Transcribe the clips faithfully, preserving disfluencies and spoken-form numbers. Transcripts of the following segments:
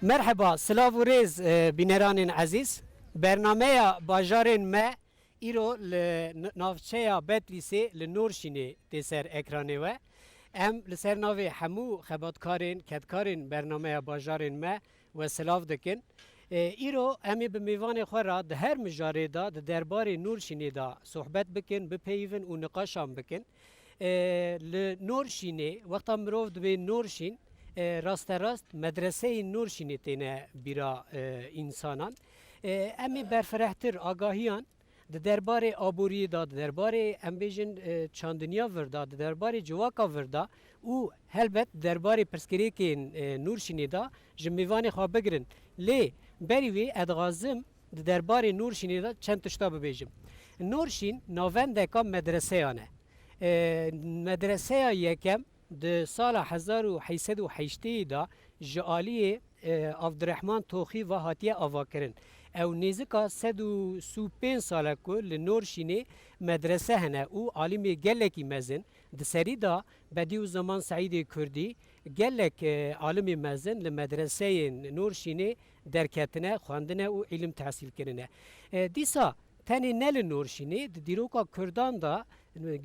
Merheba, silav û rêz, e, bîneranên ezîz. Bernameya bajarên me îro li n-, navçeya Betlîsê li Norşînê tê ser ekranê we. Em li ser navê hemû xebatkarên, kedkarên bernameya bajarên me we silav dikin. E, îro em ê bi mêvanê xwe re di her mijarê de di derbarê Norşînê de sohbet bikin, bipeyivin û niqaşan bikin. E, li Norşînê, wexta mirov dibê Norşîn, e, rasterast medreseyên Norşînê têne bîra, e, însanan. E, em ê berfirehtir agahiyan di derbarê aboriyê de, di derbarê, em bêjin, e, çandiniya vir de, di derbarê civaka vir de û helbet di derbarê pirsgirêkên, e, Norşînê de ji mêvanê xwe bigirin. Lê berî wê ez dixwazim di derbarê Norşînê de çend tişta bibêjim. Norşîn navendeka medreseyan e. E, medreseya yekem di sala hezar û heyşt sed û heştê de ji aliyê, e, Abdurrahman Toxî ve hatiye avakirin. Ew nêzika sed û sî û pênc sal e ku li Norşînê medrese hene û alîmê gelekî mezin, di serî de Bedîuzzeman Seîdê Kurdî, gelek, e, alimê mezin li medreseyên Norşînê derketine, xwendine û îlim tehsîl kirine. E, dîsa tenê ne li Norşînê, di dîroka Kurdan de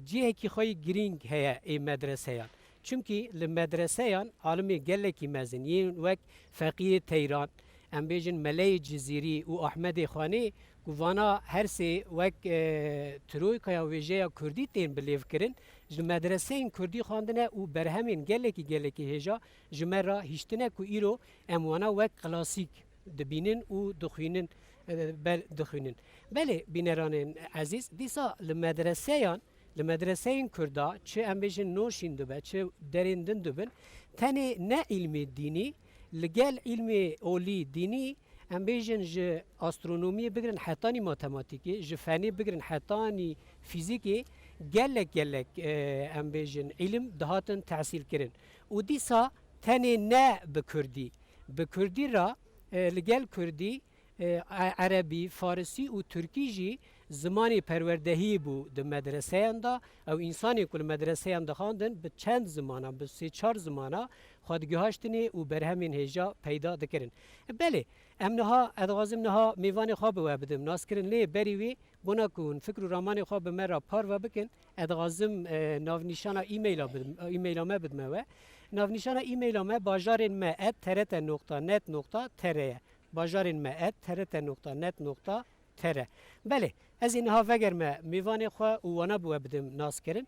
cihekî xwe yî girîng heye ê medreseyan. Çimkî li medreseyan alimê gelekî mezin yên wek Feqîyê Teyran, em bêjin Meleyê Cizîrî û Ahmedê Xanê ku vana her sê wek, e, troykaya wêjeya kurdî tên bilêvkirin, ji medreseyên kurdî xwendine û berhemên gelekî, gelekî hêja ji me re hiştine ku îro em wana wek klasîk dibînin û dixwînin, e, bel-, dixwînin. Belê, bîneranên ezîz, dîsa li medreseyan, li medreseyên kurda, çi em bêjin Norşîn dibe, çi derên din dibin, tenê ne îlmê dînî, li gel îlmê olî dînî, em bêjin ji astronomiyê bigirin hetanî matematîkê, ji fenê bigirin hetanî fîzîkê, gelek gelek, e, em bêjin îlim dihatin tehsîl kirin. Û dîsa tenê ne bi kurdî, bi kurdî re, e, li gel kurdî, e, e-, erebî, farisî û tirkî jî zimanê perwerdehiyê bû di medreseyan de. Ew însanên ku li medreseyan dixwendin, bi çend zimana, bi sê çar zimana xwe digihaştinê û berhemên hêja peyda dikirin. Belê, em niha, ez dixwazim niha mêvanê xwe bi we bidim naskirin, lê berî wê, bona ku hûn fikr û ramanê xwe bi me re parve bikin, ez dixwazim, e, navnîşana e-maila bidim, e-maila me bidime we. Navnîşana e-maila me bajarên me et T R T nokta net nokta T R ye. Bajarên me et T R T nokta net nokta T R. Belê, ez ê niha vegerime mêvanê xwe û wana bi we bidim naskirin.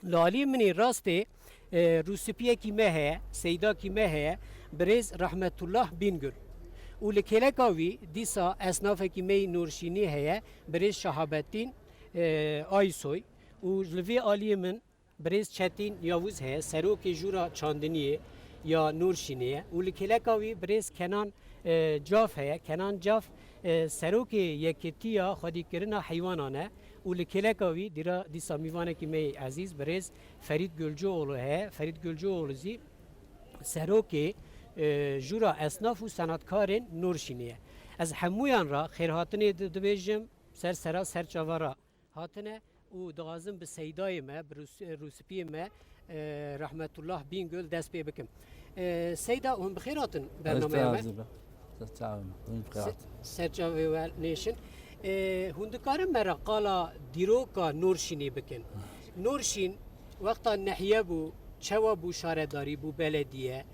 Li alî min ê rastê, e, rûspiyekî me heye, seydakî me heye, birêz Rehmetullah Bîngul. Û li kêleka wî dîsa esnafekî me yî Norşînî heye, birêz Şahabetîn, e, Aysoy. Û li vê aliyê min birêz Çetîn Yavuz heye, serokê Jûra Çandiniyê ya Norşînê ye. Û li kêleka wî birêz Kenan, e, Caf heye. Kenan Caf, e, serokê Yekîtiya Xwedîkirina Heywanan e. Û li kêleka wî dîra dîsa mîvanekî me yê ezîz birêz Ferîd Gulcuoğlu heye. Ferîd Gulcuoğlu zî serokê, e, Jûra Esnaf û Senatkarên Norşînê ye. Ez hemûyan re xêrhatinê di-, dibêjim, ser sera ser çava re hatine û dixwazim bi seydayê me, bi rûs-, rûspiyê me, e, Rehmetullah Bîngöl dest pê bikim. E, Seyda, hûn bi xêr hatin bernameya me. Ser çavê me. Hûn bi xêr hatin. Se-, ser çavê we nêşin. E, hûn dikarin me re qala dîroka Norşînê bikin? Norşîn wexta nehiye bû, çawa bû şaredarî, bû belediye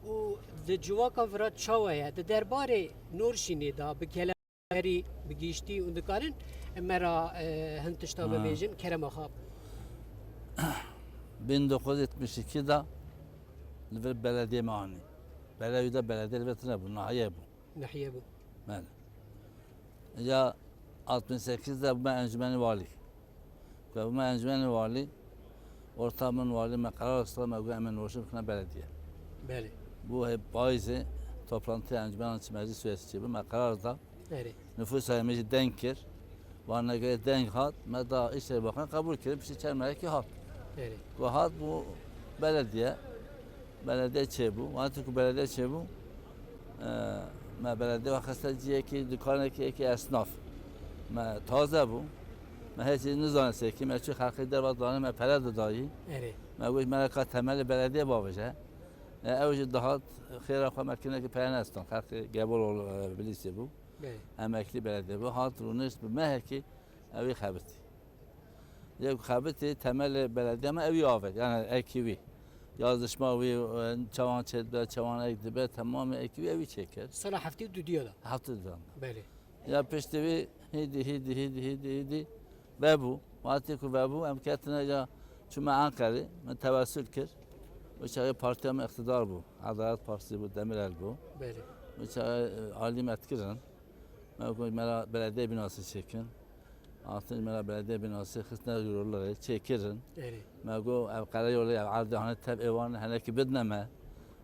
û di civaka vira çawa ye? Di derbarê Norşînê de bi kele- Herî bi giştî hûn dikarin me re, e, hin tişta Ha. bibêjin, kerema xwe. Bin dokuz yüz yetmiş iki de li vir belediyê me anî. Belê wî de belediyê li vir tune bû, nahiye bû. Nahiye bû. Belê. Ya altmış sekiz de bûme encûmenê walî. Ku bûme encûmenê walî, orta min walî me qerar xist, me got em ê Norşîn bikine belediye. Belê. Bû hê payîzê toplantiya encûmena çi meclis üyesi çi bû, me qerar da. Erê. Nüfûsa me jî deng kir. Wan negirê deng hat, me da Îşrê Bakan qebûl kirin, piştî çend mehekî hat. Erê. Ku hat bû belediye, belediye çêbû. Wextê ku belediye çêbû, e, me belediye xiste ciyekî, dukanekî, yekî esnaf. Me taze bû. Me hêçî nizane sêkî, me çû xelkê derva dane me pere didayî. Erê. Me got, me re ka temelê belediye bavêje. E, ew jî dihat, xêra xwe me kirinekî peye nestan. Xelkê Geboloğlu, e, Bilîsê bû. Belê. Emeklî belediye bû. Hat rûnişt bi mehekî ew ê xebitî. Yek xebitî temelê belediye me ew ê avêt. Yani ekî wî. Yazışma wî, e, çawan çêdibe, çawan ek dibe, temamê ekî wî ew ê çêkir. Sala heftê û dudiya da. Heftê û dudiya. Belê. Ya piştî wî hîdî, hîdî, hîdî, hîdî, hîdî vebû. Wextê ku vebû, em ketine ya çûme Enqerê, min tewessül kir. Wî çaxê partiya min îqtidar bû. Edalet Partisi bû, Demirel bû. Belê. Wî çaxê, e, alî me dikirin. Me got, me ra belediyê bînasî çêkin. Hatin me ra belediyê bînasî xistine rollerê, çêkirin. Erê. Me got, ev qereyolê, ev erdê hane tev êwan, henekî bidne me.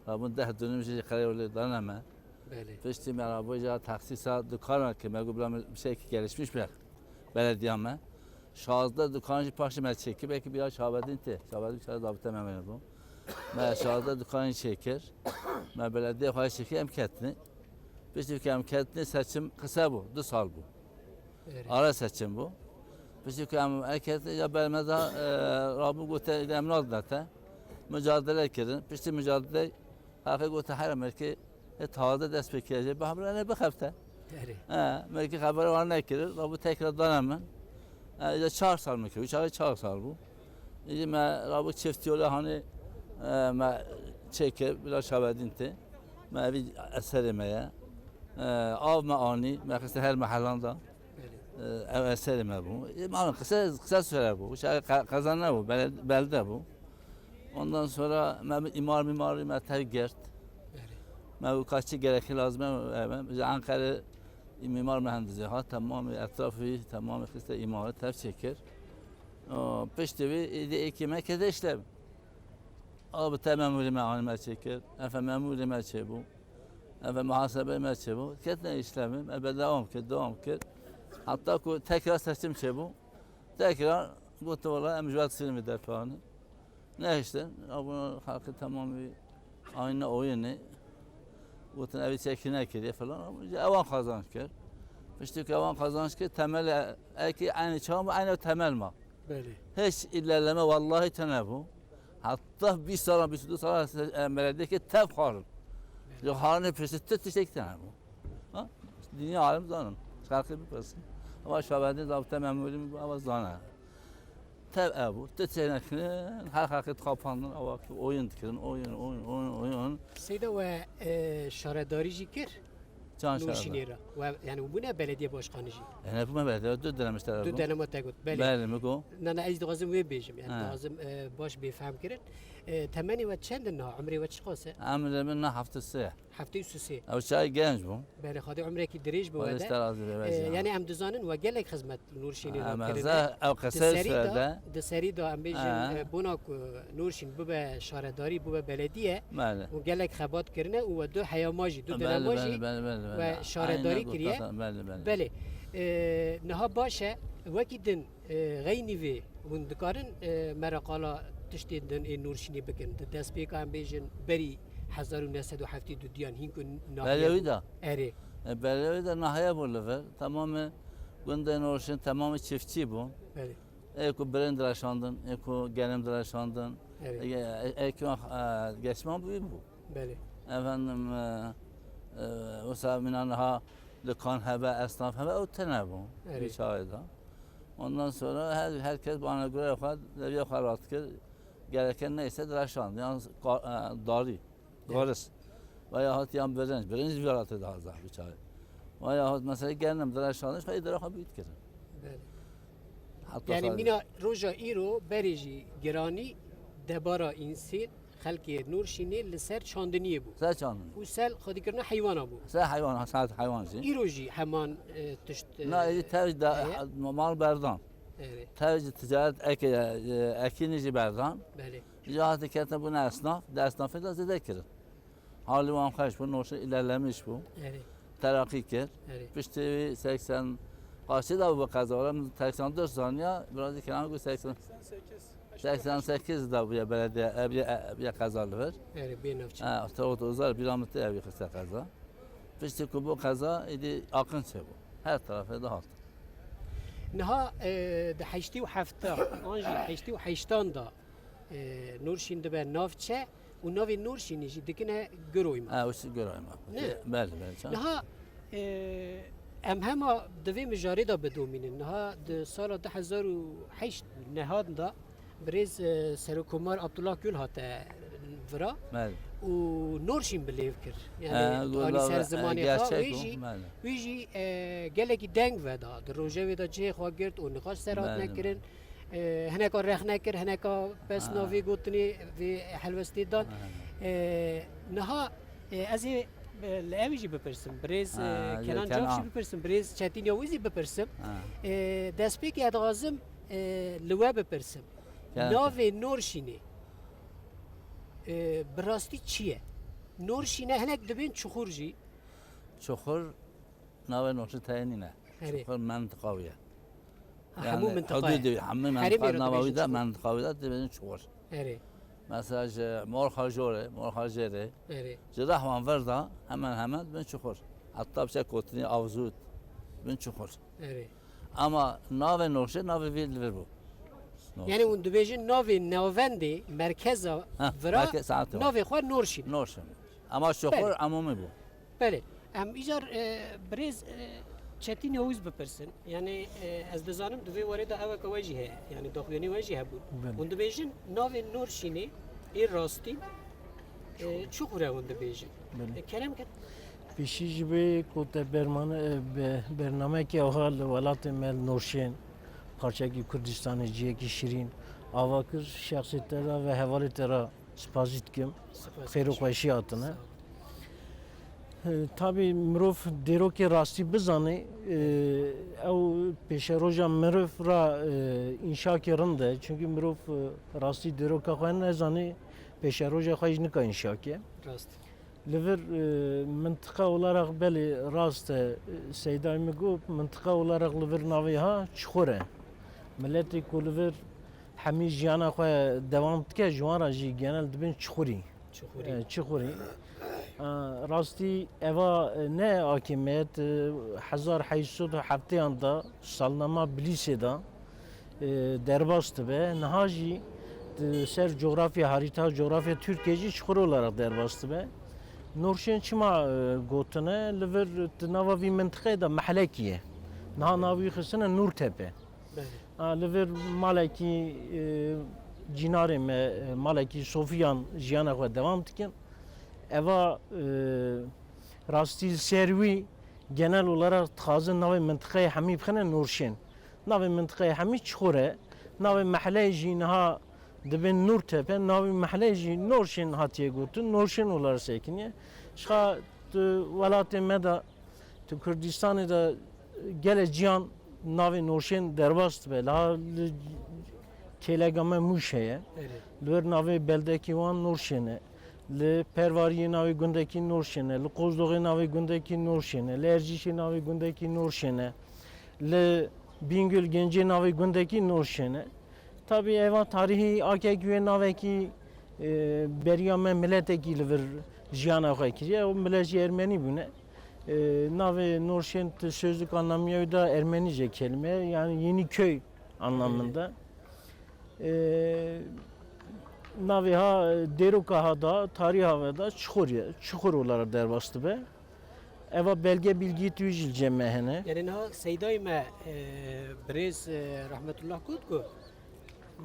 Rabûn deh dönüm jî qereyolê dane me. Belê. Piştî me rabû ja taksîsa dukana ki me got, bila min bir şey ki gelişmiş be belediya me. Şazdeh dukan jî paşê me çêkir, belkî biraz Şabedîn tê. Şabedîn çare zabite me wêne bû. Me şazdeh dukan jî çêkir. Me belediye xwe çêkir, em ketine. Piştî ki em ketine seçim qise bû, du sal bû. Erê. Ara seçim bû. Piştî ku em eket ya ber me da, e, rabû gote, em nadine te. Mücadele kirin. Piştî mücadele, heqê gote, here merkê, e, taze dest pê kiriye. Ba, bira ne bixebte. Erê. He, merkê xebere wan nekirin. Rabû tekrar dane min. E, ya çar sal min kir. Üç ay çar sal bû. Îdî me rabû çiftî yolê hanê, e, me çêkir, bila Şabedîn tê. Me evî eserê me ye. E, av me anî, me xiste her mehelan da. Belê. E, ev eserê me bû. E, malum, qise, qise süre bû. Şaxê qe-, qeza nebû, bele-, belde bû. Ondan sonra me bi îmar mîmarî me tev girt. Belê. Me bû kaçî gerekî lazim e, e, me, ji Enqerê mîmar mühendisê hat, temamî etrafî, temamî xiste îmarî tev çêkir. O, piştî wî, îdî êkî me kete işlev. A bi te memûrî me anî me çêkir, efe memûrî me çêbû, efe muhasebeyê me çêbû. Ketine îşlevê me, be dewam kir, dewam kir. Heta ku tekrar seçim çêbû, tekrar gotin, wela em ji we dixînin vê derfehanê. Nehiştin, ya bunu xelkê temamî ayna oyunê. Gotin, evî çekî nekiriye falan. Ewan qazanç kir. Piştî ku ewan qazanç kir, temel e-, eki aynı çağ mı, aynı temel ma. Belê. Hiç ilerleme vallahi tene bu. Hatta bir sala, bir sala, e, meredeki tev xwarin. Belê. Yo xwarinê piştî tu tiştek tene bu. Ha? Dünya alim zanim. Xelkê bipirsin. Ama Şabedîn zabite memûrî min bû, ama zana. Tev ev bû. Tu çênekirin, her xelkê dixapandin, ewa ki oyun dikirin, oyun, oyun, oyun, oyun. Seyda we, e, şaredarî jî kir? Can Nûrşînê şarda. Re. We, yani bûne belediye başkanı jî? E, ne bûme belediye, du dönem işte. Du dönem te got, belê. Belê, mi got. Na, na, ez dixwazim wê bêjim, yani Ha. dixwazim, e, baş bê fehm kirin. E, temenê we çend in niha, umrê we çiqas e? Emrê min na heftê sê. Heftê û sê. Ew çay genç bû. Belê, Xwedê umrekî dirêj bi we de. Xwedê ji te razî be, E, bezî, ha. yani em dizanin we gelek xizmet Nûrşînê Em re kirine. Heza, ew Di qesey serî de, süre de. di serî de em bêjin, Ha. e, bona ku Nûrşîn bibe şaredarî, bibe belediye, Belê. û gelek xebat kirine û we du heyama jî, du Belê, dönema belê, jî belê, belê, belê. we şaredarî Aynen kiriye. gotasan, belê, belê. Belê. E, niha baş e, wekî din, e, xeynî vê hûn dikarin, e, me re qala tiştên din ê Nûrşînê bikin. Di destpêka em bêjin berî hezar û neh sed û heftê û duyan hîn ku nahiye Belê wî bû. da. Erê. E, belê wî da nahiye bû li vir. Tamamê gundên Nûrşîn, tamamê çiftçî bû. Belê. Ê ku birên direşandin, ê ku genim direşandin. Evet. Ê, ê, ê ku, e, geçman bû, bû. Belê. Efendim, e, e, wisa mîna niha dikan hebe, esnaf hebe, ew tene bû. Evet. Bir çağda. Ondan sonra her, herkes bana göre xwe, deviye xwe rahat kir. Gereken neyse direşand. Yalnız ka-, e, darî. Garis. Veya hat yan birinc. Birinc bir halatê daha zaf bir çay. Veya hat mesela geldim dira şanış ve idara xwe büyüt kirin. Belê. Hatta Yani sadece mîna roja îro berê jî giranî debara însên xelkê Nûrşînê li ser çandiniyê bû. Ser çandiniyê. Û sel xwedîkirina heywana bû. Ser heywan, ha, saet heywan jî. Îro jî heman, e, tişt, e, Na, êdî tev de heye. mal berdan. Evet. Tev jî ticaret eke, e, ekînî jî berdan. Belê. Ji hatî ketine bûne esnaf, di esnafê de zêde kirin. Halî wan xweş bû, Nûrşîn ilerlemiş bû. Erê. Terakî kir. Erê. Piştî wî seksen kaçê de bû qeza, wala min seksen dört zaniya, biraz kelam ku seksen, seksen sekiz de bûye belediye, e, bûye, e, bûye qeza li vir. Erê, bê navçe. Ha, te ot uzar, bîra min tê evî xiste qeza. Piştî ku bû qeza, îdî aqin çêbû. Her tarafê de hat. Niha, e, di heştê û heft an jî heştê û heştan da, e, Nûrşîn dibe navçe û navê Norşînê jî dikine Giroymak. Ha, wis Giroymak. Ne? Belê, belê. Çend? Niha e, em hema di vê mijarê de bidomînin. Niha di sala du hezar û heşt nehan de birêz e, Serokkomar Abdullah Gül hate vira Belê. û Norşîn bi lêv kir. Ha, Yani Gül anî da- ser e, zimanê xwe gerçek wê o, jî belê. wî jî e, gelekî deng veda. Di rojevê de cihê xwe girt û nîqaş ser hatine Belê, kirin. E, hineka rexne kir, hineka pesna Ha. vê gotinê, vê helwestê dan. Ha. E, niha e, ez ê e, li ewî jî bipirsim. Birêz Ha, e, Kenan Kenan. Cav jî bipirsim. Birêz Çetîn Yawîz jî bipirsim. Ha. E, destpêkê ez dixwazim e, li we bipirsim. Kenan. Navê Norşînê e, bi rastî çi ye? Norşîne hinek dibên çuxur jî. Çuxur navê Norşîn teyê nîne. Herê. Çuxur mentiqa wî ye. Ha, hemû mintiqa ye. Hudûdê, hemû Herêmê mentiqa re nava dibêjin wî de, çuxur. mentiqa wî de dibêjin çuxur. Herê. Mesela ji Morxa Jorê, Morxa Jêrê, Herê. ji Rehwan vir de hemen hemen dibên çuxur. Heta bi çek gotinê Avzût, dibên çuxur. Herê. Ama navê Norşê, navê vî li vir bû. Norşê. Yani hûn dibêjin navê navendê merkeza Ha, vira merkez saet o. Navê xwe Norşîn. Norşê. Ama çuxur Belê. emûmî bû. Belê. Em îcar e, birêz e, Çetîn Yawîz bipirsin. Yani e, ez dizanim di vê warê de eweke we jî heye. Yani daxuyanî we jî hebûn. Belê. Hûn dibêjin navê Norşînê ê rastî e, çuxur e hûn dibêjin. Belê. E, kerem ket. Pêşî ji vê ku te bermane, be, bernamekî ava li welatê me li Norşên, parçekî Kurdistanê, cihekî şirîn ava kir, şexsê te re ve hevalê te re spasî dikim. Spas. Xêr û xweşî hatine. Sağ ol. E, Tabî mirov dêrokê rastî bizanê, e, ew pêşeroja mirov ra e, înşakê rind e. Çunkî mirov e, rastî dêroka xwe nezanê, pêşeroja xwe jî nika înşakê. Rast. Li vir e, mintiqa olarak belê rast e, Seydayê min got, mintiqa olarak li vir navê ha çuxur e. Miletê ku li vir hemî jiyana xwe dewam dike, ji wan re jî genel dibên çuxurî. Çuxurî. E, çuxurî. E, Rastî eva e, ne akê me yê, e, hezar heyşt sed û heftêyan de salnama Bilîsê de e, derbas dibe. Niha jî di ser cografya, harîta cografya Tirkiyê jî çuxur olarak derbas dibe. Norşên çima e, gotine? Li vir di nava vî mintiqeyê de mehlekî ye. Niha navî xistine Nurtepe. Belê. Ha, li vir malekî e, cînarê me, e, malekî sofiyan jiyana xwe dewam dikin. Eva e, rastî li ser wî genel olarak dixwazin navê mintiqeyê hemî bixine Norşên. Navê mintiqeyê hemî çuxur e. Navê mehleyê jî niha dibên Nurtepe, navê mehleyê jî Norşên hatiye gotin, Norşên olarak sekiniye. Şixa tu welatê me de, tu Kurdistanê de gelek ciyan navê Norşên derbas dibe. Liha li kêleka me Mûş heye. Erê. Li wir navê beldekî wan Norşên e. Li Perwariyê navê gundekî Norşên e. Li Qozloxê navê gundekî Norşên e. Li Ercîşê navê gundekî Norşên e. Li Bîngul Gencê navê gundekî Norşên e. Tabî eva tarîhî akek wê navekî e, beriya me miletekî li vir jiyana xwe kiriye. Ew milet jî ermenî bûne. E, navê Norşên ti sözlük anlamıya da Ermenice kelime, yani yeni köy anlamında. E, Navê ha dêroka ha da, tarîha ve da çuxur ye, çuxur olarak derbas dibe. Eva belge bilgi tu jî li cem me hene. Yani niha Seydayê me e, birêz e, Rahmetullah got ku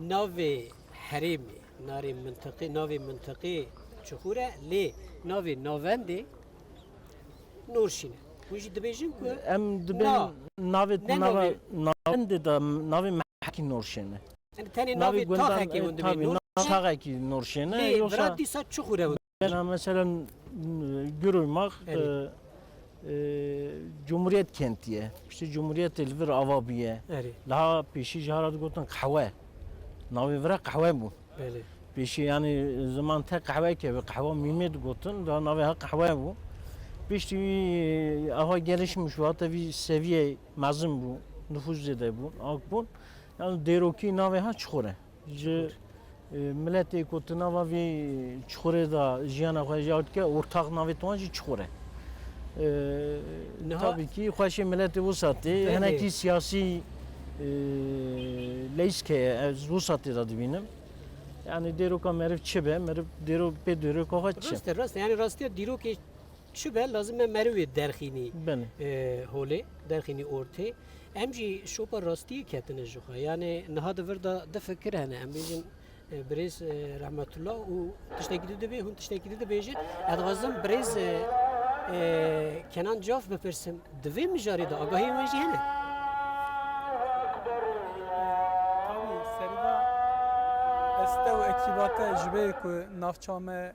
navê herêmê, narê mintiqê, navê mintiqê çuxur e, lê navê navendê Norşîn e. Hûn jî dibêjin ku Em dibên Na. navê Ne nava navê. Navendê de navê mehekî Norşên e. Yani tenê Navê navê gundan, taxekê e, hûn tabii, dibêjin. na-, taxekî Norşên e. Lê Yoksa vira dîsa çuxur e hûn. Mesela, mesela Giroymak, Evet. e, e, Cumhuriyet kentiye. İşte Cumhuriyet li vir ava bûye. Erê. Daha pêşî ji hara digotin qehwe. Navê vira qehwe bû. Belê. Pêşî yani zaman te qehwe keve, qehwe mîmê digotin, daha navê ha qehwe bû. Piştî wî ava gelişmiş bû, hata vî seviyê mezin bû, nüfus zêde bû, ak bûn. Yani dêrokî navê ha çuxur e. Ji, e, miletê ku tu nava vî çuxurê de jiyana xwe jî dike, ortax navê wan jî çuxur e. E, Niha- Tabii ki xweşê miletê wisa tê, Belê. hinekî siyasî, e, leysk heye, ez wisa tê de dibînim. Yani dêroka meriv çi be, meriv dêro pê dêroka xwe çi? Rast e, rast e. Yani rastiya dîrokê çi be, lazim e meriv wê derxînî, Belê. e, holê, derxînî ortê. Em jî şopa rastiyê ketine ji xwe. Yani niha di vir de du fikir hene. Em bêjin, e, birêz, e, Rehmetullah û tiştekî di dibê, hûn tiştekî di dibêjin. Ez dixwazim birêz, e, e, Kenan Caf bipirsim. Di vê mijarê de agahiyên we jî hene? Tabî, serî de ez te û ekîba te ji vê ku navça me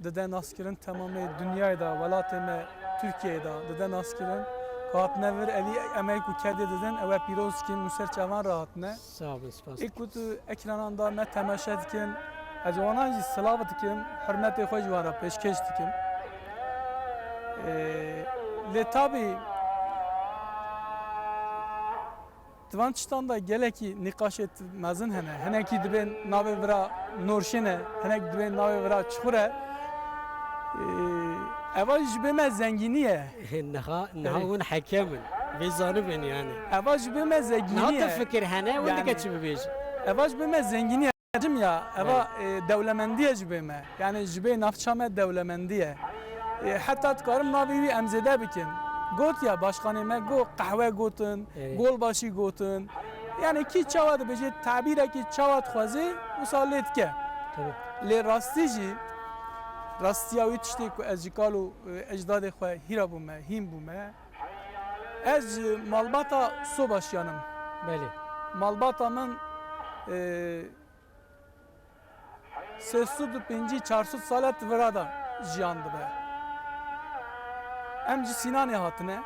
dide naskirin, temamê dinyayê de, welatê me Tirkiyeyê de dide naskirin. Ku hatine vir, evî emeyê ku kerdê didin, ew e pîroz dikin, û ser çavan re hatine. Sağ olun, spas. Ê ku tu ekranan de me temaşe dikin, ez wanan jî silav dikim, hurmetê xwe ji wan re pêşkêş dikim. Ee, lê tabî, di van tiştan de gelekî nîqaşê mezin hene. Hinekî dibên navê vira Norşên e, hinek dibên navê vira Çixur e. Ee, eva ji bê me zengînî ye. Niha, niha Erê. hûn hekem in. Vê zanibin yani. Eva ji bê me zengînî Niha ye. tu fikir hene, hûn Yani dike çi bibêjin? Eva ji bê me zengînî ye. Cim ya, eva, Belê. e, dewlemendî ye ji bê me. Yani ji bê navça me dewlemendî ye. E, heta dikarim navê wî em zêde bikin. Got ya, başkanê me got, qehwe gotin, Evet. golbaşî gotin. Yani kî çawa dibêje, tabîrekî çawa dixwazê, wisa lê dike. Tabii. Lê rastî jî, rastiya wî tiştê ku ez ji kal û, e, ecdadê xwe hîra bûme, hîn bûme. Ez ji malbata Sobaşiyan im. Belê. Malbata min, e, sê sed û pêncî, çar sed sale di vira de jiyan dibe. Em ji Sînanê hatine.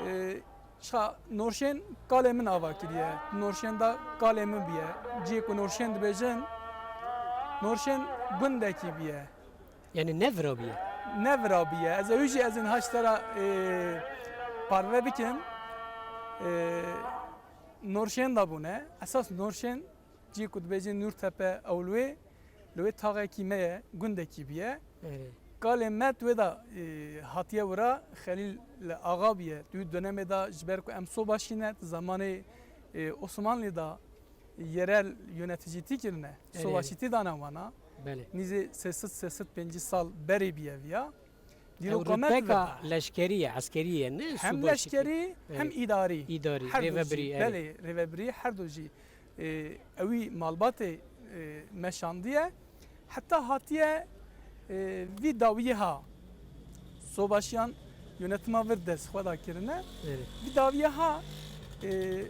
Ee, ça Norşên kalê min ava kiriye. Norşên de kalê min biye. Cihê ku Norşên dibêjin, Norşên gundekî biye. Yani ne vira biye? Ne vira biye. Ez ew jî ez ên haş te ra, e, parve bikim. E, Norşên da bûne. Esas Norşên, cî ku dibêjin Nûrtepe, ew li wê, li wê taxekî me ye, gundekî biye. Erê. Kalê me di wê de, e, hatiye wira Xelîl Axa biye. Di wî dönemê de ji ber ku em Sobaşî ne, di zamanê, e, Osmanlî de yerel yöneticîtî kirine. Erê. Sobaşîtî dane wana. Belê. Nîzê sê sed, sê sed pêncî sal berê biye viya. Ew Dîroka me rutbeka leşkerî ye, eskerî ye, ne? Hem Subaşî leşkerî, Erê. hem îdarî. Îdarî, Her du rêvebirî, jî, erê. belê, rêvebirî her du jî, e, ewî malbatê, e, meşandiye. Heta hatiye, e, vî dawiyê ha Sobaşiyan yönetima vir dest xwe da kirine. Erê. Vî dawiyê ha, e,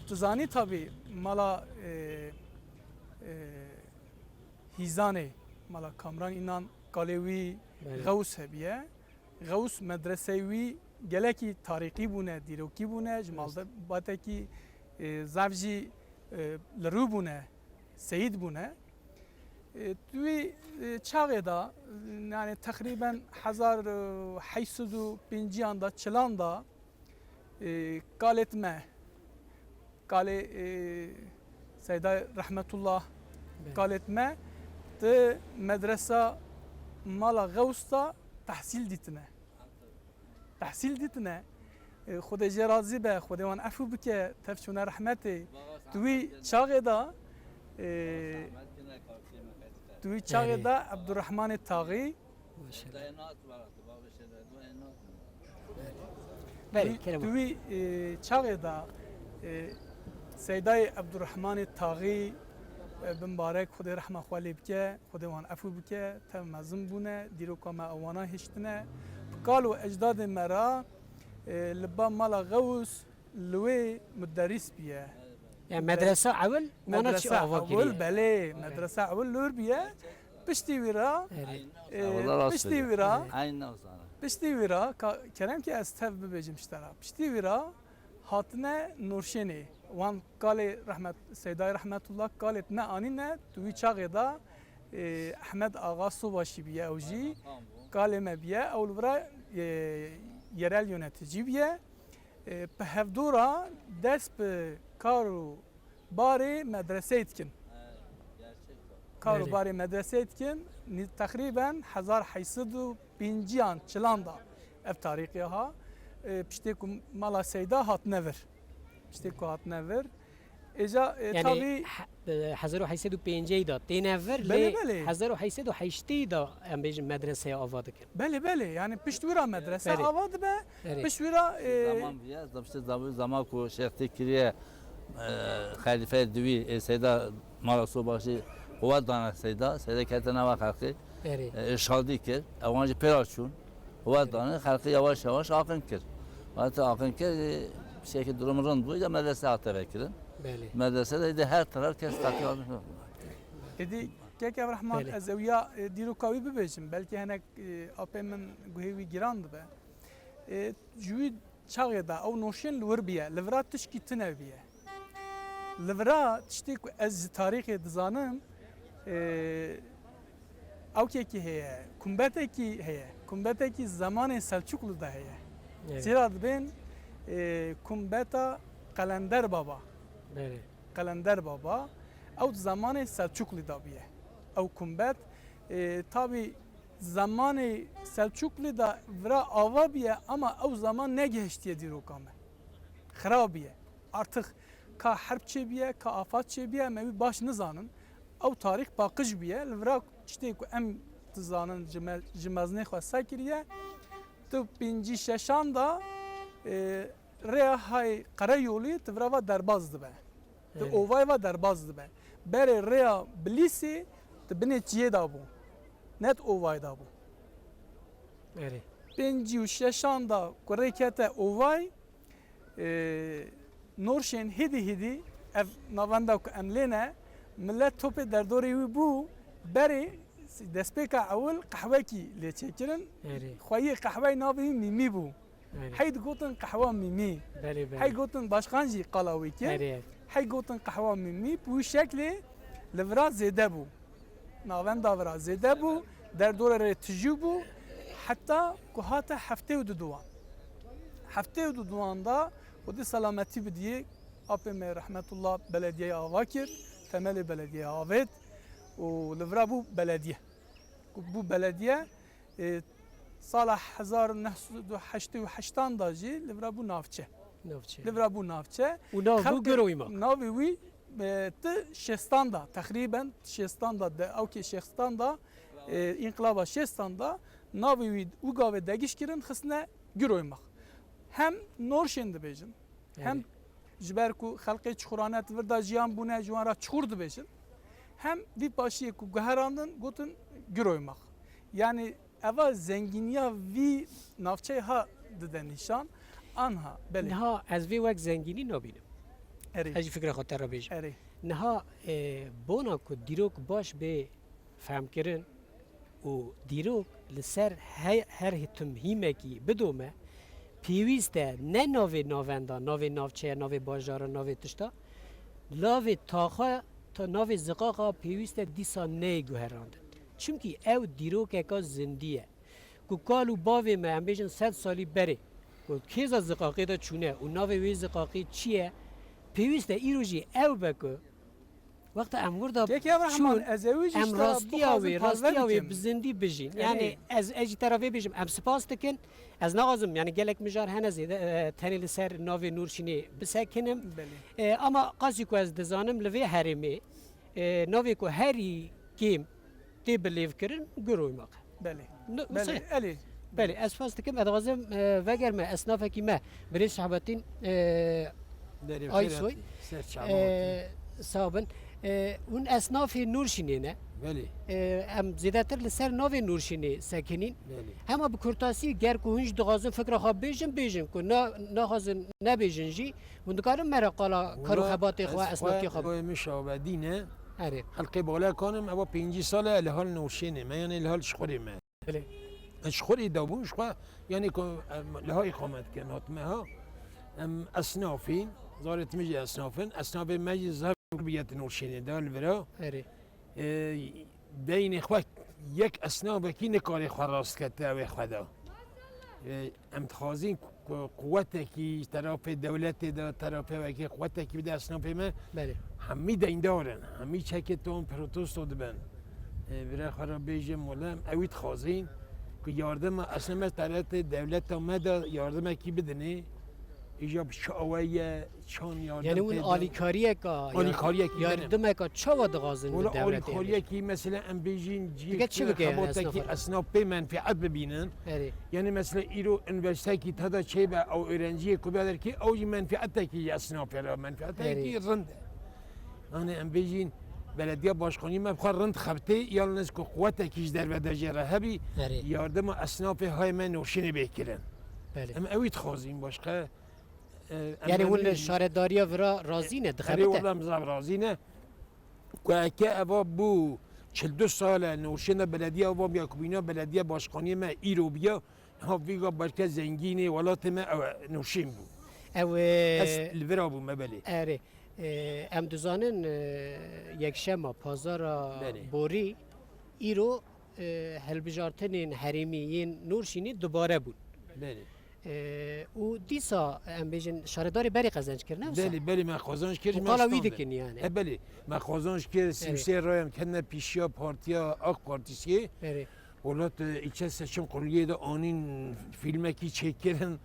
tu zanî tabî mala, e, e, Hîzanê, mala Kamran Înan kalê wî Belê. Xews hebiye. Xews medreseyê wî gelekî tarîxî bûne, dîrokî bûne, ji Rast. malbatekî, e, zaf jî, e, li rû bûne, seyîd bûne. E, di wî, e, çaxê de, yani teqrîben hezar û heyt sed û pêncî an da, çilan da, e, kalêt me, kalê, e, Seyda Rehmetullah, Belê. kalêt me, di medresa mala Xews da tehsîl dîtine. Tehsîl dîtine. E, Xwedê jê razî be, Xwedê wan efû bike, tev çûne rehmetê. Tu wî çaxê da, e, tu wî çaxê Erê. da Ebdurrehmanê Taxî, Maşallah. Belê, Tu, kerem. tu wî, e, çaxê da, e, Seydayê Ebdurrehmanê Taxî, e, bimbarek, Xwedê rehma xwe lê bike, Xwedê wan efû bike, tev mezin bûne, dîroka me ewana hiştine. Bi kal û ecdadê me ra, e, li ba mala Xewis, li wê muderrîs biye. Ya medresa ewil, mana çi Medresa ava ewil, kiriye? belê, Belê. medresa ewil lor biye. Piştî wî ra, Erê. e, Ewil rast piştî bêje. wî ra, Erê. Eyn navzana. piştî wî ra, ka, kerem ki ez tev bibêjim ji te ra. Piştî wî ra hatine Nurşênê. Wan kalê rehmet, Seydayê Rehmetullah kalê ne anîne, tu wî çaxê da, e, Ehmed Axa Sobaşî biye ew jî. Tamam, tamam. Kalê me biye, ew li vira, e, yerel yöneticî biye. E, bi hevdû re dest bi kar û barê medreseyê dikin. He, gerçek o. Kar û Belê. barê medreseyê dikin, nî-, teqrîben hezar heyt sed û pêncî an çilan da ev tarîxê ha. E, piştê ku mala Seyda hatine vir. Piştê ku hatine vir. Êca, e, Yani tabî he-, e, hezar û heşt sed û pêncî de têne vir, Belê, lê belê. hezar û heşt sed û heştê de, em bêjin, medreseya ava dikin. Belê, belê. Yani pişt wî re medrese Belê. ava dibe. Belê. Pişt wî re, e, Zaman bûye, işte zaman, zaman ku şextî kiriye, e, xelîfeyê diwî, e, Seyda Mala Sobaşî quwet dane Seyda, Seyda kete nava xelqî, Erê. e, şadî kir, ewan jî pêra çûn. Wa dane xelqî yavaş yavaş aqin kir. Wextê aqin kir, şekî durum rind bû, ya medrese hate vekirin. Belê. Medrese de, de her taraf kes takip almış. Êdî, Kek Evrehman, Belê. ez ew ya, e, dîroka wî bibêjim, belkî hinek, e, apê min guhê wî giran dibe. E, ji wî çaxê de ew noşên li wir bûye, li vira tişkî tune bûye. Li vira tiştê ku ez ji tarîxê dizanim, e, ewkekî heye, kumbetekî heye, kumbetekî zemanê Selçuklu de heye. Evet. Zira dibên, e, kumbeta Qelender Baba. Belê. Qelender Baba, ew di zemanê Selçuklu de bûye. Ew kumbet, e, tabî zemanê Selçuklu de vira ava bûye, ama ew zaman negihiştiye dîroka me. Xira bûye. Artık ka herb çêbûye, ka afat çêbûye, me wî baş nizanin. Ew tarîx paqij bûye, li vira tiştê ku em dizanin ji me, ji mezinê xwe sekiriye. Tu pêncî şeşan de, e, rêya hay Qereyolî tu vira va derbaz dibe. Tu Evet. ovay va derbaz dibe. Berê rêya Bilîsê tu binê çiyê de bû. Net ovay de bû. Erê. Pêncî û şeşan de ku rê kete ovay, e, norşên hêdî hêdî ev navenda ku em lê ne, millet topê derdorê wî bû, berê destpêka ewil qehwekî lê çêkirin. Erê. Xweyê qehweyê navê wî Mîmî bû. Erê. Hey digotin qehwa Mîmî. Belê, belê. Hey gotin başkan jî qala wî kir. Erê. Hey gotin qehwa Mîmî, bi wî şeklê li vira zêde bû. Navenda vira zêde bû, derdora rê tijî bû, heta ku hate heftê û du duwan. Heftê û du duwan da Xwedê selametî bidiyê, apê me rehmetullah belediyeyê ava kir, temelê belediyeyê avêt û li vira bû belediye. Ku bû belediye, e, sala hezar û neh sed û heştê û heştan da jî li vira bû navçe. Navçe. Li vira bû navçe. Û nav bû Xelkê Giroymak. Navê wî, e, ti şêstan da, teqrîben şêstan da, de, ewkê şêstan da, e, înqilaba şêstan da, navê wî û gavê degiş kirin, xistine Giroymak. Hem Norşên dibêjin, hem Erê. ji ber ku xelkê Çixurane di vir de jiyan bûne, ji wan re Çixur dibêjin, hem vî paşiyê ku guherandin, gotin Giroymak. Yani eva zengîniya vî navçeyê ha dide nîşan. Anha, belê. Niha ez vê wek zengînî nabînim. Erê. Ez jî fikra xwe te re bêjim. Erê. Niha, e, bona ku dîrok baş bê fehmkirin û dîrok li ser he-, her tim hîmekî bidome, pêwîst e ne navê navenda, navê navçeya, navê bajara, navê tişta, navê taxa, ta navê ziqaqa pêwîst e dîsa neyê guherandin. Çimkî ew dîrokeka zindî ye. Ku kal û bavê me, em bêjin sed salî berê, ku kêza ziqaqê de çûne û navê wê ziqaqê çi ye, pêwîst e îro jî ew be ku wexta em wir de Kek Evrehman, çûn, ez ewî jî em ji te re rastiya bixwazim wê, parve rastiya wê bikim. bi zindî bijîn. Erê. Yani ez, ez jî te re vê bêjim, em spas dikin. Ez naxwazim, yani gelek mijar hene zêde, e, tenê li ser navê Nûrşînê bisekinim. Belê. E, ama qasî ku ez dizanim li vê herêmê, e, navê ku herî kêm tê bilêvkirin, Giroymak. Belê. N-, Belê, wisa- Elî. Belê, ez spas dikim, ez dixwazim, e, vegerme esnafekî me, birêz Şahbetîn, e, Derê Aysoy. Xêratî, ser çavan E, hatî. Sağ bin. E, hûn esnafê Nûrşînê ne? Belê. E, em zêdetir li ser navê Nûrşînê sekinîn. Belê. Hema bi kurtasî, ger ku hûn jî dixwazin fikra xwe bêjin, bêjin. Ku na-, naxwazin nebêjin jî, hûn dikarin me re qala kar û Wala xebatê xwe, ez xwe esnaftiya xwe. Goyê min Şahbedîn e. Erê. Xelkê Balekan im, eva pêncî sal e li hal Nûrşînê me, yanî li hal Çixurê me. Belê. Ez Çixurê de bûm, ji xwe, yanî ku em li ha îqamet kirin, hatime ha. Em esnafîn, zarê timi jî esnafin, esnafê me jî zaf biyet Nûrşînê de li vira. Erê. E, beynê xwe yek esnafekî nikare xwe rast kete ew ê xwe de. E, Em dixwazin ku, ku quwetekî ji terafê dewletê de, terafê wekî quwetekî bide esnafê me. Belê. Hemî deyndar in, hemî çekê tom protesto dibin. Ê, vira xwe re bêjim, wele em ewî dixwazin ku yardima esnaf me terafê dewleta me de yardimekî bidinê. Îja bi çi awe ye, çan yardim Yani hûn pê de- alîkariyeka, Alîkariyekî, yardimeka çawa dixwazin li Wala dewletê? alîkariyekî mesela em bêjin Dike çi bike yani xebateke esnafa? Esnaf pê menfiet bibînin. Erê. Yani mesela îro üniversitekî tada çêbe ew öğrenciyê ku bederkî ew jî menfietekî esnafê re menfietekî Erê. rind e. Yani em bêjin belediye başkanî me bi xwe rind xebitê yalnız ku quwetekî ji derve de jê re hebî Erê. yardima esnafê hay me nûşînê bê kirin. Belê. Em ewî dixwazîn başqa. e, em Yani hûn li belî- şaredariya vira razî ne, Erê dixebite? wala em zaf razî ne. Ku eke eva bû çil du sal e nûşîna belediye eva bûya ku bîna belediye başkaniyê me îro bûya. Ha vîga belke zengînê welatê me ew nûşîn bû. Ew e, Ez li vira bûme belê. Erê. E, em dizanin e, yekşema pazara Belê. borî îro e, hilbijartinên herêmî yên Nûrşînî dubare bûn. Belê. E, û dîsa em bêjin şaredarê berê qezenc kirine wisa? Belê, belê me qazanç kir. Û me qala wî stand. dikin yani. E belê, me qazanç kir, sî û sê rayem kene pîşiya partiya AK Partisiye. Erê. Welat e, ilçe seçim kuruliyê de anîn filmekî çêkirin,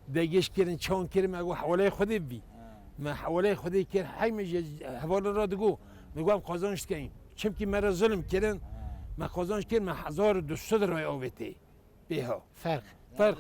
degiş kirin, çan kirin, me got hewaleyê Xwedê bî. Me hewaleyê Xwedê kir, hey me ji hevala re digo. Me got em qazanç dikeyin. Çimkî me re zulm kirin, me qazanç kir, me hezar û du sed rayê avêtê. Pêha. Ferq. Ferq.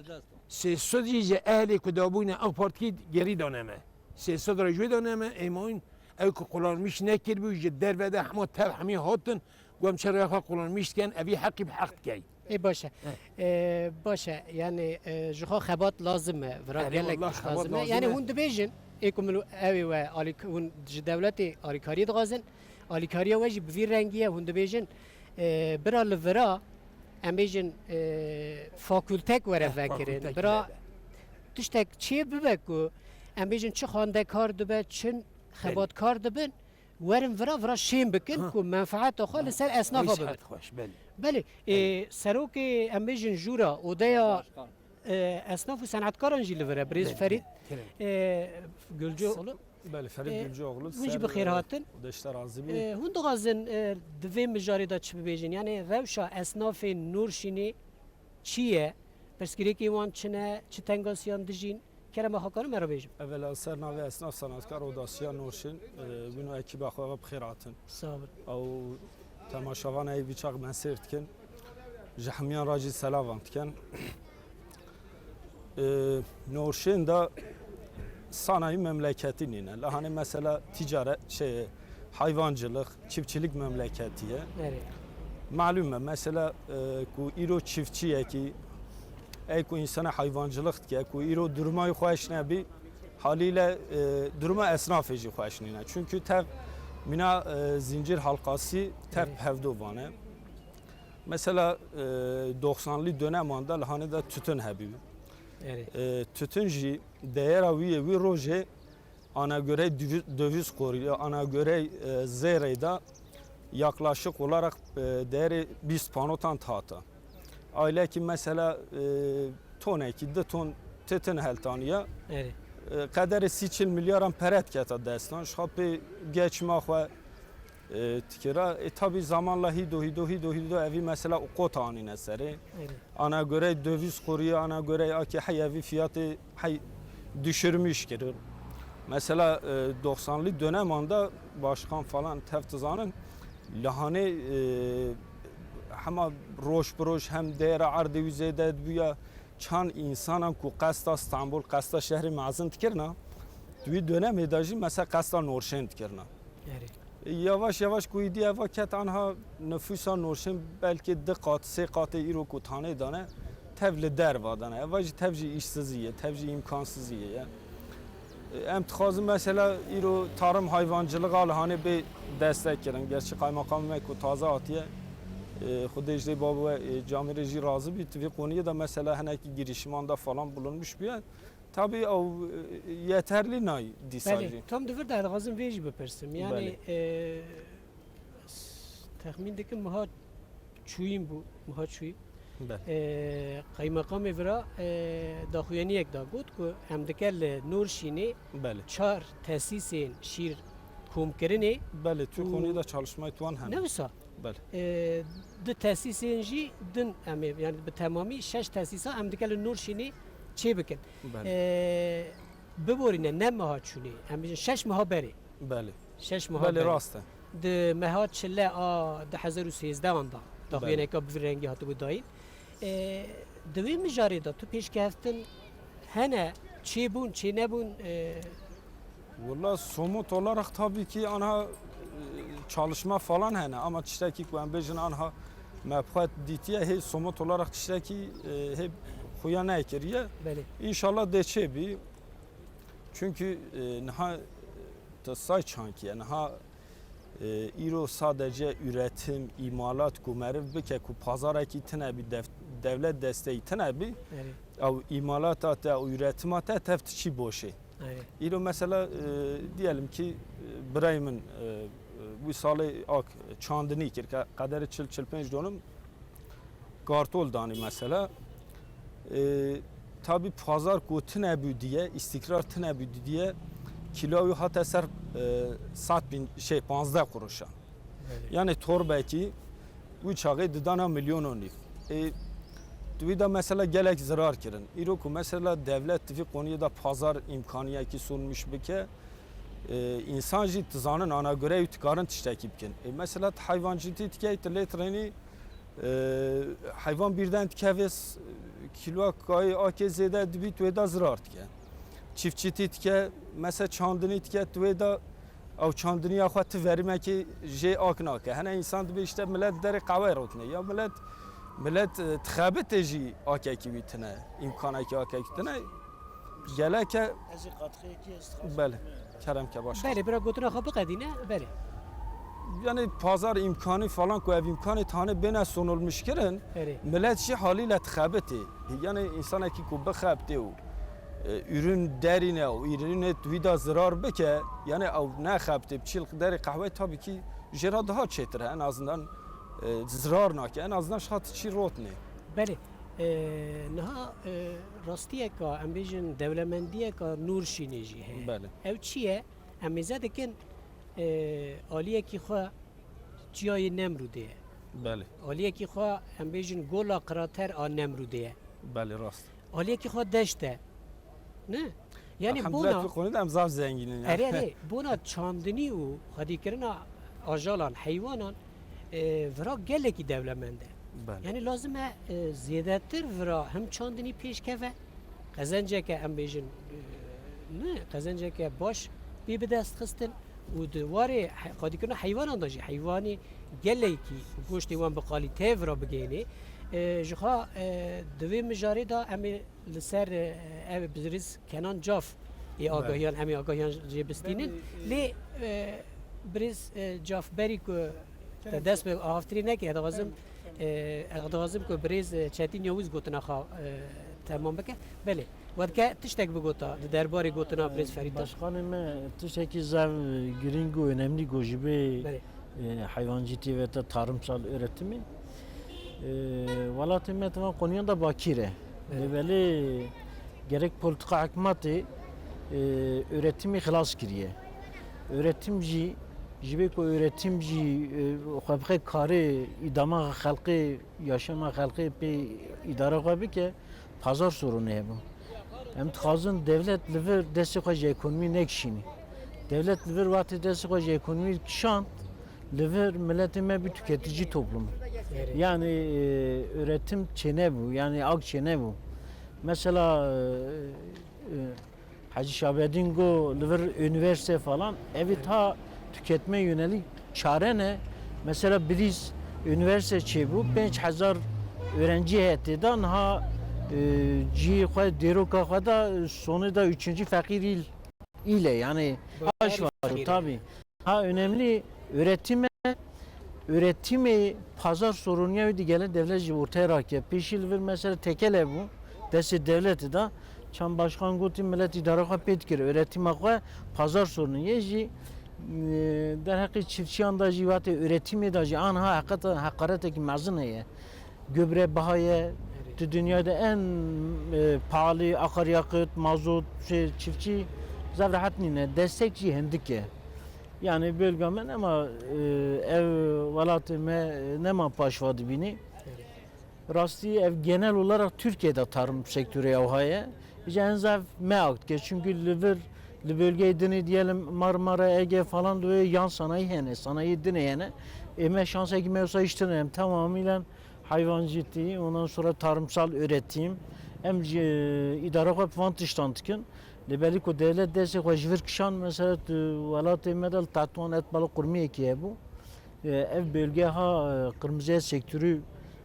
Sê sed jî ji ehlê ku dabûne AK Partî gerî dane me. Sê sed re ji wê dane me, êmayîn ew ku qulanmîş nekiribû ji derve de hema tev hemî hatin, got em çi rêya xwe qulanmîş dikin, evî heqî bi heq dikey. Ê baş e. Ê, baş e. Yani e, ji xwe xebat lazim e. Vira Erê, gelek wallah, tişt xebat lazim e. lazim Yani e. Hûn dibêjin, ê ku min ewê we alîk-, hûn ji dewletê alîkariyê dixwazin, alîkariya we jî bi vî rengî ye, hûn dibêjin, e, bira li vira, em bêjin, e, fakultek were Eh, vekirin. fakultek Bira bide. Tiştek çê bibe ku em bêjin çi xwendekar dibe, çi xebatkar dibin, werin vira, vira şên bikin Ha. ku menfaeta xwe li ser esnafa Rîs bibin. hat xweş, belê. Belê, e, serokê em bêjin jûra odeya e, esnaf û senetkaran jî li vir e, birêz Belê, Ferîd kerem. e, Gulcioğlu. Belê, Ferîd E, Gulcioğlu, hûn jî bi xêr hatin. Deşte razî bû. E, hûn dixwazin e, di vê mijarê de çi bibêjin? Yani rewşa esnafên Nûrşînê çi ye? Pirsgirêkê wan çi ne? Çi tengasiyan dijîn? Kerema xwe karim me re bêjin. Evvela ser navê Esnaf Sanatkar Odasya Nûrşîn, e, wîno ekîba xwe ve bi xêr hatin. Sağ olun. Ew temaşevan ey vî çax me sêr dikin. Ji hemiyan re jî selavan dikin. E, Nûrşîn de sanayî memleketî nîne. Li Hanê mesela ticaret, şey, hayvancılık, çiftçilik memleketî ye. Erê. Malum e, mesela, e, ku îro çiftçiyekî, ey ku însana hayvancılık dike, ku îro duruma xweş nebî, haliyle, e, duruma esnafê jî xweş nîne. Çünkü tev mîna, e, zincir halkası tev Evet. hevdo vane. Mesela, e, doksanlı dönemanda li Hanê de tütün hebî. Erê. E, tütün jî değera wî yê wî rojê ana göre döviz, döviz kuruyê, ana göre, e, zêrê de yaklaşık olarak, e, değeri bîst panotan hata. Aile ki mesela, e, tonekî, di ton tütün heltaniye, Erê. e, qederê sî çil milyaran pere dikete destan. Ji xwe pê geçma xwe, e, dikira. E, tabi zamanla hîdo, hîdo, hîdo, hîdo evî mesela û qota anîne serê. Erê. Ana göre döviz kuruyê, ana göre akî hey evî fiyatê hey düşürmüş kirin. Mesela, e, doksanlı dönemanda başkan falan tev dizanin, li Hanê, e, hema roj bi roj hem değera erdê wî zêde dibûya, çand insanan ku qesta Stenbol, qesta şehrê mezin dikirina, di wî dönemê de jî mesela qesta Norşên dikirina. Erê. Yavaş yavaş ku îdî eva ket anha nifûsa Norşên belkî di qat, sê qatê îro ku tanê dane, tev li derva dane. Eva jî tev jî îşsizî ye, tev jî îmkansizî ye. Em dixwazin mesela îro tarım hayvancılığa li Hanê bê destek kirin. Gerçi kaymakam me ku taze hatiye, e, Xwedê ji dê bab we, e, camêrê jî razî bî. Di vê koniyê de mesela hinekî girişimanda falan bulunmuş bûye. Tabii ew, e, yeterli nayî dîsa jî. Belê, tam di vir de dixwazim vê jî bipirsim. Yani, Belê. e, s-, texmîn dikim miha çûyîn bû, miha çûyî. Belê. E, Qeymeqamê vira, e, daxuyaniyek da got ku em dike li Nûrşînê Belê. çar tesîsên şîr komkirinê Belê, tu û konuyê de çalışmayê tuwan hene. Ne wisa? Belê. E, di tesîsên jî din em ê, yani bi temamî şeş tesîsa em dike li Nûrşînê çê bikin. Belê. E, biborîne ne meha çûnê, em bêjin şeş meha berê. Belê. Şeş meha Belê, berê. Rast e. Di meha çile a du hezar û sêzdehan da, Belê. daxuyaneka bi vî rengî hatibû dayîn. E, di wê mijarê de tu pêşkeftin hene, çêbûn, çênebûn, e, Valla somut olarak tabii ki anha, e, çalışma falan hene ama tiştekî ku em bêjin anha me bi xwe dîtiye hê somut olarak tiştekî, e, hê xuya nekiriye. Belê. İnşallah dê çê bî. Çünkü, e, niha, e, tu say çankiye, niha, e, îro sadece üretim, imalat ku meriv bike ku pazarekî tine bî, dev-, devlet desteği tine bî, Erê. ew imalata te, ew üretima te tev diçî boşê. Erê. Îro mesela, e, diyelim ki, e, birey min, e, e, wî salê ak çandinî kir, ke-, qederê çil, çil pênc donim, kartol danî mesela. E, tabi pazar ku tine bû diye, istikrar tine bû diye, kilo wî hate ser, e, sed bin, şey, panzdeh kuruşa. Belê. Yani torbekî wî çaxê didana milyon û nîv. E, di wî de mesela gelek zirar kirin. Îro ku mesela devlet di vî koniyê de pazar îmkaniyekî sunmuş bike, e, însan jî dizanin ana göre wî dikarin tiştekî bikin. E, mesela tu heyvancîtî dikey, tu lê tirênî, e, heyvan birden dikeve s-, kîloya kayê akê zêde dibî, tu wê de zirar dike. Çiftçîtî dike, mesela çandinî dike, tu wê de ew çandiniya xwe tu verimekê jê ak nake. Hene însan dibê işte millet derê qehweyê rotine. Ya millet, millet, e, dixebitê jî akekî wî tine, îmkanekî akekî tine. Geleke Ez ê qatixeyekî ez dixwazim Belê. bime. Kerem ke, baş. Belê, bira gotina xwe biqedîne, belê. Yani pazar imkanı falan ku ev imkanê tane bêne sonulmuş kirin, Erê. millet jî haliyle dixebitê. Yani insanekî ku bixebitê û, e, ürün derîne û ürünê wî de zirar bike, yani ew nexebitê, biçî derê qehweyê, tabii ki jê re daha çêtir e, en azından, e, zirar nake, en azından şat çî rotnê. Belê. E, niha, e, rastiyeka, em bêjin dewlemendiyeka nûr şînê jî heye. Belê. Ew çi ye? Em mêze dikin, e, aliyekî xwe çiyayê Nemrûdê ye. Belê. Aliyekî xwe, em bêjin, gola krater a Nemrûdê ye. Belê, rast. Aliyekî xwe deşt e. Ne? Yani Elhamdülillah, bona tu konî de em zaf zengîn in yani. Erê, erê, bona çandinî û xwedîkirina ajalan, heywanan, e, vira gelekî dewlemend e. Belê. Yani lazim e, e, zêdetir vira him çandinî pêş keve, qezenceke, em bêjin, e, ne, qezenceke baş pê bi dest xistin û di warê he-, xwedîkirina heywanan de jî heywanê gelekî goştê wan bi qalîteyê vira bigihînê. E, ji xwe, e, di vê mijarê de em ê li ser, e, ev birîz Kenan Caf ê Belê. agahiyan, em ê agahiyan jê bistînin. Belê, e, Lê, e, birîz, e, Caf, berî ku te dest bi ahavtirî neke, ez dixwazim, e, ez dixwazim ku birêz, e, Çetîn Yavuz gotina xwe, e, temam bike. Belê, we dike tiştek bigota di derbarê gotina birêz Ferîd de. Başkanê me tiştekî zaf girîng û önemlî got ji vê, Belê. e, heywancîtiyê ve te tarımsal üretimi. E, welatê me di van qoniyan de bakîr e. Belê. Lê belê gerek politika hikûmetê, e, üretimî xilas kiriye. Üretim jî, ji vê ku üretim jî, e, xwe bixe karê îdama xelkê, yaşama xelkê pê îdara xwe bike, pazar sorunê hebû. Em dixwazin devlet li vir destê xwe ji ekonomî nekişînî. Devlet li vir wextê destê xwe ji ekonomî kişand, li vir miletê me bî tüketici toplum. Erê. Yani, e, üretim çênebû, yani ak çênebû. Mesela, e, e, Hacı Şabedîn got, li vir üniversite falan, evî ta tüketme yönelik çare ne. Mesela Brîz üniversite çêbû, pênc hezar öğrenci heye tê de, niha, e, cihê xwe, dêroka xwe de, sonê de üçüncü fakir il, ile, yani Baş aş var, fakir. Tabii. Ha, önemli üretime, üretime pazar sorunu ya bir de gelen devlet jî ortaya rakye. Pêşî li vir mesela tekele bû, destê devletê de. Çend başkan gotî millet îdara xwe pê dikir, üretima xwe pazar sorunu ye jî, e, derheqê çiftçiyan da jî wate üretimê de jî anha heqeta, heqaretekî mezin heye. Gübre baha ye, di dünyada en, e, pahalı akaryakıt, mazot, şey, çiftçi zaf rahat nîne, destek jî hindik e. Yani bölge me nema, e, ev welatê me nema paşva dibînî. Rastî ev genel olarak Türkiye'de tarım sektörü ya heye. Îca en zaf me akt ke, çünkü li vir, li bölgeyê dinê diyelim Marmara, Ege falan, li wê yan sanayi hene, sanayi dinê hene. Ê me şansekî me wisa îş tune, em tamamıyla hayvancılık, ondan sonra tarımsal üretim. Em ji îdara xwe bi van tiştan dikin. Lê belî ku devlet destê xwe ji vir kişand, mesela tu welatê me de li Tetwan et balık kurmiyekî hebû. E, ev bölge ha, e, qirmiziya sektörü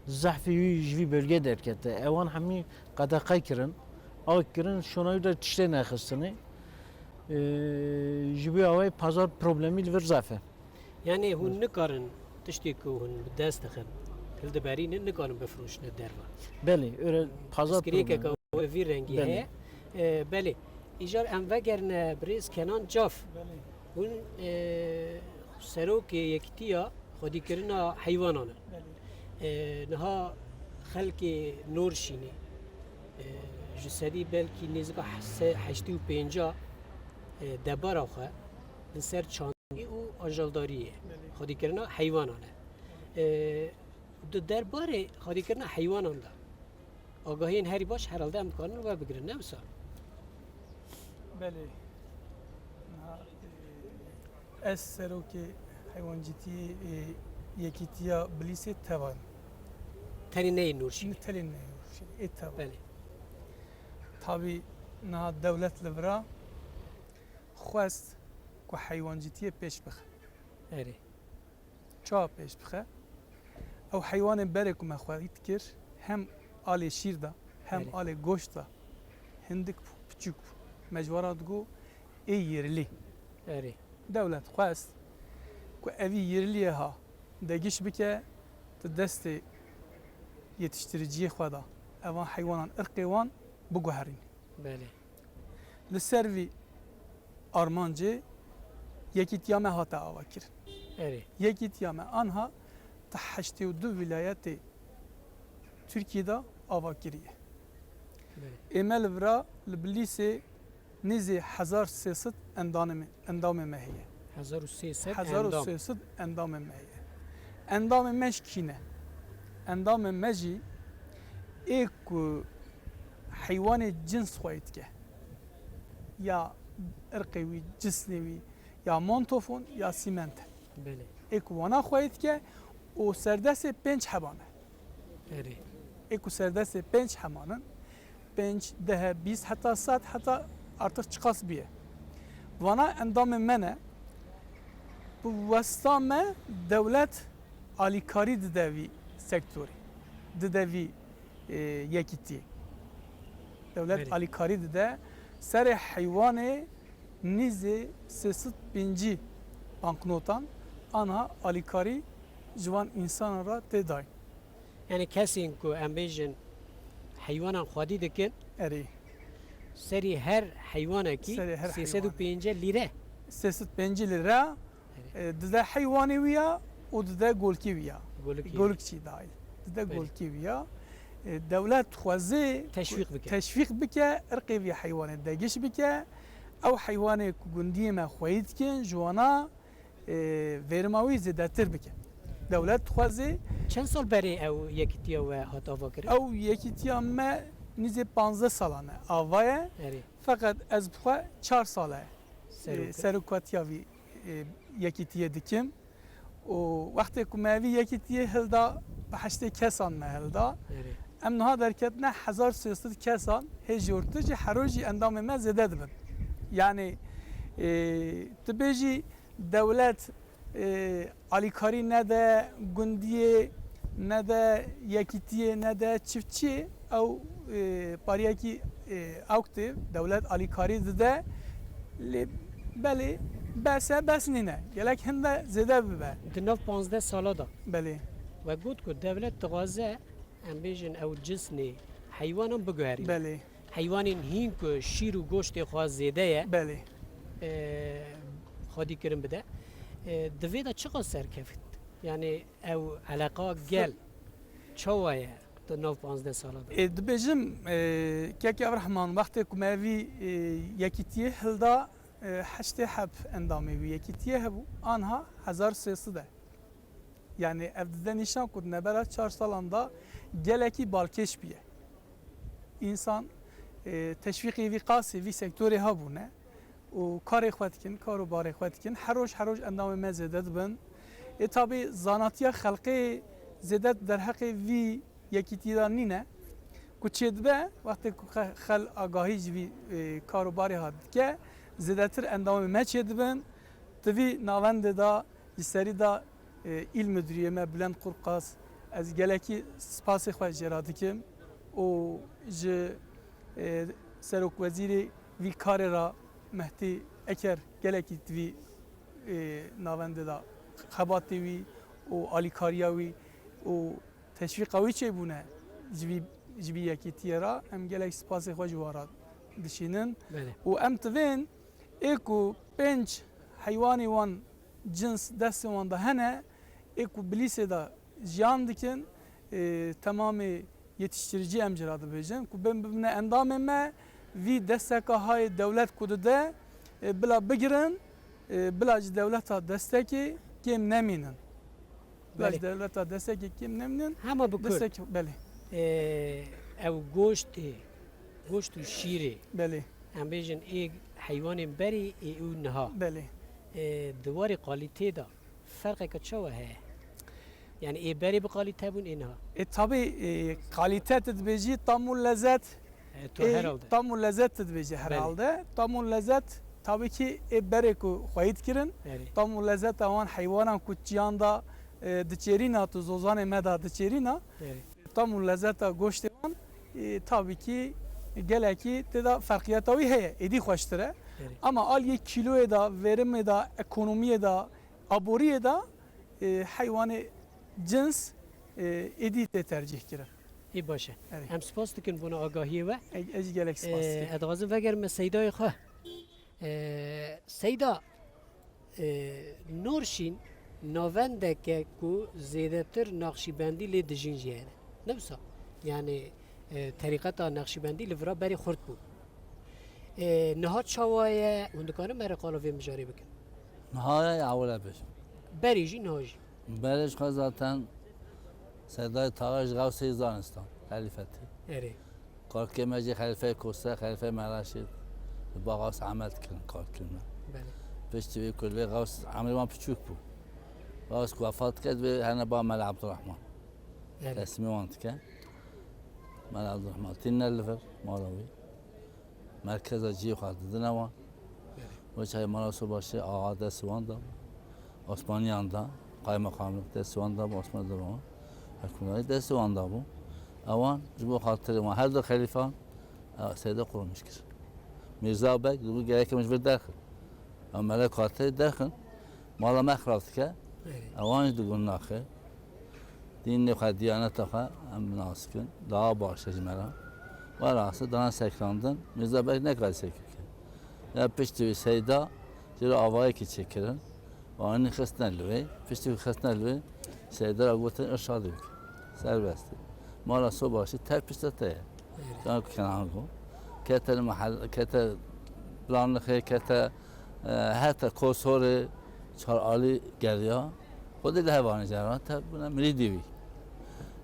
zehfî wî ji vî bölge derkete. Ewan hemî qedexe kirin, ak kirin, şonayî de tiştê nexistinê. E, ji vî awayî pazar problemî li vir zaf e. Yani hûn nikarin tiştê ku hûn bi dest dixin, hildiberînin, nikarin bifiroşine derve. Belê, öyle pazar Pirsgirêkeke problemi. Wê vî rengî Belê. Heye. E, belê. Îcar em vegerine birêz Kenan Caf. Belê. Hûn, e, serokê Yekîtiya Xwedîkirina Heywanan in. Belê. E, niha xelkê Norşînê, e, ji sedî belkî nêzîka he-, se-, heştê û pênca, e, debara xwe li ser çandî û ajaldariyê Belê. Xwedîkirina heywanan e. E, di derbarê xwedîkirina heywanan de agahiyên herî baş herhalde em dikarin we bigirin, ne wisa? Belê. Niha, e, ez serokê heywancîtiyê, e, Yekîtiya Bilîsê Tevan. Tenê neyê Nûrşînê? Tenê neyê Nûrşînê, ê Tevan. Belê. Tabî niha dewlet li vira xwest ku heywancîtiyê pêş bixe. Erê. Çawa pêş bixe? Ew heywanên berê ku me xwedî dikir, hem alê şîr de, hem Erê. Alê goşt de, hindik bû, piçûk bû. Me ji we re digot, ê yerlî. Erê. Dewlet xwest ku evî yerliyê ha degiş bike, di destê yetiştiriciyê xwe de evan heywanan, irqê wan biguherîn. Belê. Li ser vî armancê yekîtiya me hate avakirin. Erê. Yekîtiya me anha di heştê û du wîlayetê Tirkiyê de ava kiriye. Belê. Ê me li vira li Bilîsê nêzî hezar sê sed endamê, endamê me heye. Hezar û sê sed endam. Hezar û sê sed endamê me heye. Endamê me ji kî ne? Endamê me jî ê ku heywanê cins xweyî dike. Ya irqê wî, cinsnê wî, ya montofon, ya sîment e. Belê. Ê ku wana xweyî dike û serdestê pênc heban e. Erê. Ê ku serdestê pênc heman in, pênc, deh, bîst, heta sed, heta artık çiqas bûye. Vana endamê me ne, bi westa me dewlet alîkarî dide vî sektorî, dide vî, e, yekîtiyê. Dewlet Belê. Alîkarî dide serê heywanê nîzê sê sed pêncî banknotan anha alîkarî ji van însanan re tê dayîn. Yani kesên ku em bêjin heywanan xwedî dikin, Erê. Serî her heywanekî Serê her sê sed û pêncî lîre. Sê sed pêncî lîre, Erê. E, dide heywanê wî ya û dide golkî wî ya. Golkî. Golkçî dayî. Dide Belê. Golkî wî ya. E, dewlet dixwazê Teşwîq bike. Teşwîq bike, irqê vî heywanê degiş bike. Ew heywanê ku gundiyê me xweyî dikin, ji wana e, verima wî zêdetir bike. Dewlet dixwaze Çend sal berê ew yekîtiya we hat avakirin? Ew yekîtiya me nîzê panzdeh salan e ava ye. Erê. Feqet ez bi xwe çar sal e, e, Serok. Serokatiya vî, e, yekîtiyê dikim. Û wextê ku me vî yekîtiyê hilda, bi heştê kesan me hilda. Erê. Em niha derketine hezar sê sed kesan hê jortir jî her roj jî endamê me zêde dibin. Yani, e, tu bêjî, dewlet, e, alîkarî nede gundiyê, nede yekîtiyê, nede çiftçiyê, ew, e, pariyekî, e, ewk tê, dewlet alîkarî dide. Lê belê bes e, bes nîne. Gelek hinde zêde bibe. Di nav panzdeh sala de Belê. We got ku dewlet dixwaze, em bêjin, ew cinsnê heywanan biguherîne. Belê. Heywanên hîn ku şîr û goştê xwe zêde ye, Belê. e, xwedîkirin bide. E, di vê de çiqas serkeft? Yani ew eleqa gel çawa ye di nav panzdeh sala de? E, dibêjim, e, Kek Evrehman, wextê ku me vî, e, yekîtiyê hilda, e, heştê heb endamê wî yekîtiyê hebû, anha hezar sê sed e. Yani ev dide nîşan ku di nebera çar salan de gelekî balkêş bûye. Însan e, teşwîqê vî qasê, vî sektorê hebûne û karê xwe dikin, kar û barê xwe dikin. Her roj, her roj endamên me zêde dibin. Ê tabî zanatiya xelkê zêde derheqê vî yekîtiyê de nîne. Ku çêdibe, wextê ku xe-, xel agahî ji vî, e, kar û barê hat dike, zêdetir endamên me çêdibin. Di vî navendê de ji serî de, e, îl müdüriyê me Bülent Kurkas, ez gelekî spasê xwe jê re dikim û ji, e, serokwezîrê vî karê re Mehdî Eker gelekî di vî, e, navendê de xebatê wî û alîkariya wî û teşwîqa wî çêbûne ji vî, ji vî yekîtiyê re, em gelek spasê xwe ji wan re dişînin. Belê. Û em tivên ê ku pênc heywanê wan cins destê wan de hene, ê ku bi lîsê de jiyan dikin, e, temamê yetiştiricî em jê re dibêjin, ku bên bibine endamên me, vî desteka hayê dewlet ku dide, e, bila bigirin, e, bila ji dewleta destekê kêm nemînin. Bila ji Belê. dewleta destekê kêm nemînin. Hema bi kur. Destek, belê. E, ew goştê, goşt û şîrê. Belê. Em bêjin ê heywanên berê ê û niha. Belê. E, di warê kalîtê de ferqeke çawa heye? Yani ê berê bi kalîte bûn, ê niha? E, tabii, e, kalîte tu dibêjî tam û lezet. E, tu Ê, herhalde. Tam û lezet tu dibêjî Belê. herhalde. Tam û lezet tabii ki ê berê ku xweyî dikirin. Belê. Tam û lezeta wan heywanan ku çiyan da, e, diçêrîna tu zozanê me da diçêrîna. Belê. Tam û lezeta goştê wan, e, tabii ki gelekî tê de ferqiyeta wî heye. Êdî xweştir e. Belê. Ama aliyê kîloyê de, verimê de, ekonomiyê de, aboriyê de, e, heywanê cins, e, êdî tê tercîh kirin. Ê baş e. Evet. Em spas dikin bona agahiyê we. E, ez jî gelek spas E, dikim. Ez dixwazim vegerime Seydayê xwe. E, Seyda, e, Norşîn navendeke ku zêdetir Naqşîbendî lê dijîn jî hene. Ne wisa? Yani, e, terîqeta Naqşîbendî li vira berê xurt bû. E, niha çawa ye? Hûn dikarin me re qala vê mijarê bikin? Niha ye ya ewil e bêjim. Berê jî niha jî. Berê ji xwe zaten Seydayê Taha ji Xewsê zanistan, xelîfetî. Erê. Kalkê me jî xelîfeyê Kose, xelîfeyê Meraşîd, li ba Xews emel dikirin, kalkê me. Belê. Piştî wî ku li vê Xews emrê wan piçûk bû. Xews ku wefat kir, divê hene ba Mele Ebdurrehman. Belê. Teslîmê wan dike. Mele Ebdurrehman tîne li vir, mala wî. Merkeza cihê xwe didine wan. Belê. Wê çayê Mala Sobaşê axa destê wan da bû. Osmaniyan da, qaymeqamlık destê wan da bû, Osmanî da bû. Hikûmetê destê wan da bû. Ewan ji bo xatirê wan her du xelîfan, e, Seyda qurulmuş kir. Mîrza Beg dibû gerek em ji vir derxin. Em melek xatirê derxin. Mala me xirab dike. Belê. Ewan jî digon naxê. Dînê xwe, diyaneta xwe em nas dikin. Daha baş e ji me re. Welhasil dana sekrandin, Mîrza Beg nekare sekir bike. Ya piştî wî Seyda ji re avayekî çêkirin. Wan xistine li wê. Piştî wî xistine li wê, Seyda re gotin, irşadê bike. Serbest e. Mala Sobaşî tev pişta te ye. Can ku Kenan got. Kete li mehel-, kete Planlixê, kete, e, heta Kosorê, Çar Alî geriya. Xwedê li hevanê caran tev bûne mirîdî wî.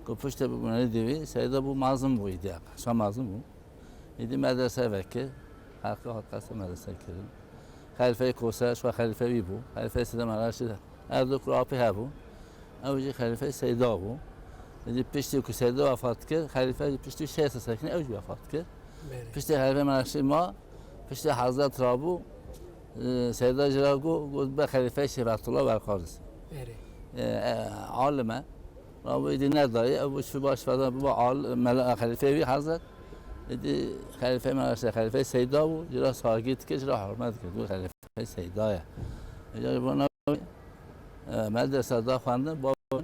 Ku piştê bû mirîdî wî, Seyda bû mezin bû îdî. Şa mezin bû. Îdî medrese vekir. Xelkê hat qesê medrese kirin. Xelîfeyê Koser, şwa xelîfe wî bû. Xelîfeyê Seyda Meraşîd her du kur apê hebû. Ew jî xelîfeyê Seyda bû. Îdî piştî ku Seyda wefat kir, xelîfe jî piştî şêst sekine ew jî wefat kir. Belê. Piştî xelîfeyê Meraşîd ma, piştî Hezret rabû, e, Seyda jî ra got, got be xelîfeyê Şêxetullah Berqaris. Belê. E, e, alim e. Rabû îdî nedayî, ew bû çi baş feda biba al-, mela-, xelîfeyê wî Hezret. Îdî xelîfeyê Meraşîd, xelîfeyê Seyda bû, jî ra saygî dike, jî ra hurmet dike, bû xelîfeyê Seyda ye. Îcar ji bo navê, e, medrese da xwendin, bavê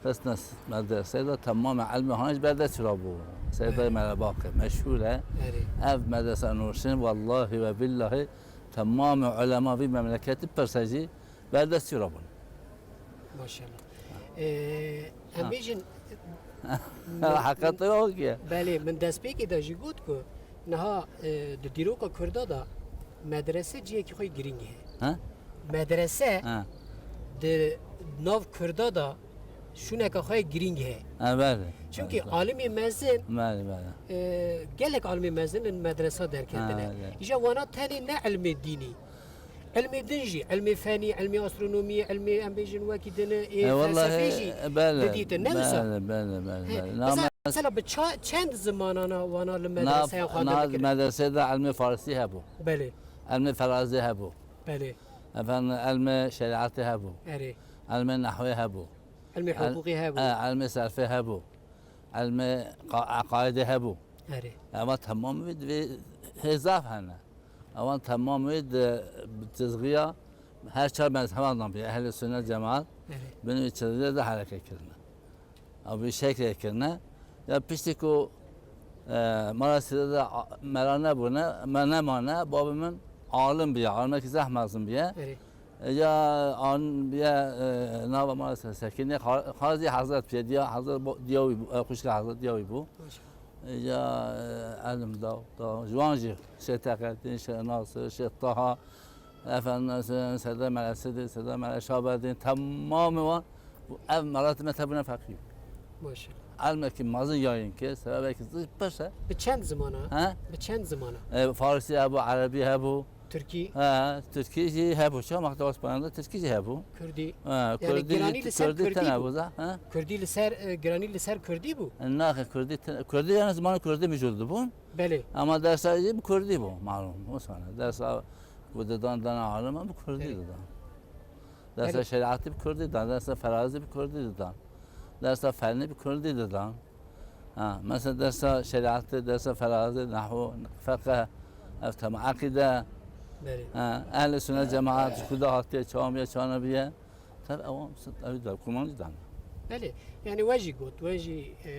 xistine medreseyê de temamê ilmê han ji ber destî rabû. Seydayê Melebaqê, meşhûr e. Erê. Ev medrese Nûrşîn, wellahî ve billahî temamê ulema vî memleketî pirse jî ber destî rabûn. Maşallah. Ee, em Ha. bêjin, Heqetê yok ya. Belê, min destpêkê de jî got ku niha, e, di dîroka Kurda de medrese cihekî xwe girîng heye. Ha? Medrese Ha. di nav Kurda de şûneka xwe girîng heye. Ha, belê. Çimkî Belê. alimê mezin, Belê, belê. e, gelek alimê mezin li medresa derketine. Ha, belê. Îja wana tenê ne ilmê dînî. Ilmê din jî, ilmê fenî, ilmê astronomiyê, ilmê em bêjin wekî din ê E, wellahî, felsefê jî e, belê, didîtin. Ne wisa? belê, belê, belê, He, belê. mesela, Nama- mesela bi ça-, çend zimanana wana li Nav, medreseya xwe nav dikirin? medresê de ilmê farisî hebû. Belê. Ilmê ferazê hebû. Belê. Efendim, ilmê şerîetê hebû. Erê. Ilmê nehwê hebû. Ilmê El-, hiqûqî hebû. e, ilmê serfê hebû. Ilmê qa-, eqaidê hebû. Erê. Eva temam wî divê hêzaf hene. Ewan temam wî di, bi çizgiya her çar mezheban de bî. Ehl-i Sünnet Cemaat Erê. bin wî çizgiya de hereket kirine. Ew bi şeklê kirine. Ya piştî ku, e, mala Sîrê de a-, mela nebûne, me nemane, babê min alim bûye, alimekî zehf mezin bûye. Erê. E, ya an bûye, e, nava mala Sîrê Sekînê, Xa-, Xazî Hezret bûye, diya Hezret bo-, diya wî bû, e, xwişka Hezret diya wî bû. Baş. E, ya, e, elim da, da, ji wan jî Şêx Teqedîn, Şêx Nasir, Şêx Taha, Efendime söyleyeyim, Serdar Mele Sidî, Serdar Mele Şabedîn, temamê wan, bu ev melatê me tebûne feqîr. Maşallah. Elmekî mezin yayîn kir, sebebekî zî pir e. Bi çend zimana? He? Bi çend zimana? E, Farsî hebû, Erebî hebû. Tirkî? He, Tirkî jî hebû. Çamak da Osmanlı Tirkî jî hebû. Kurdî? He, Yani Kurdî, giranî li ser Kurdî Kurdî tene bû. bû za, he? Kurdî li ser, e, giranî li ser Kurdî bû? E, naxê Kurdî tene, Kurdî yani zimanê Kurdî mecûl dibûn. Belê. Ama dersa jî bi Kurdî bû, malum. Osmanlı. Dersa ku didan dana alima bi Kurdî Belê. didan. Dersa Belê. şerîetî bi Kurdî didan, dersa ferazî bi Kurdî didan. Dersa fenî bi Kurdî didan. Ha, mesela dersa şerîetê, dersa ferazê, nehwu, feqih, ev tema, eqîde. Belê. Ha, ehl-i sünnet cemaat, ji ku de hatiye, çawa bûye, çawa nebûye. Tabi ew, ew de kurmancî dan. Belê. Yani we jî got, we jî, e,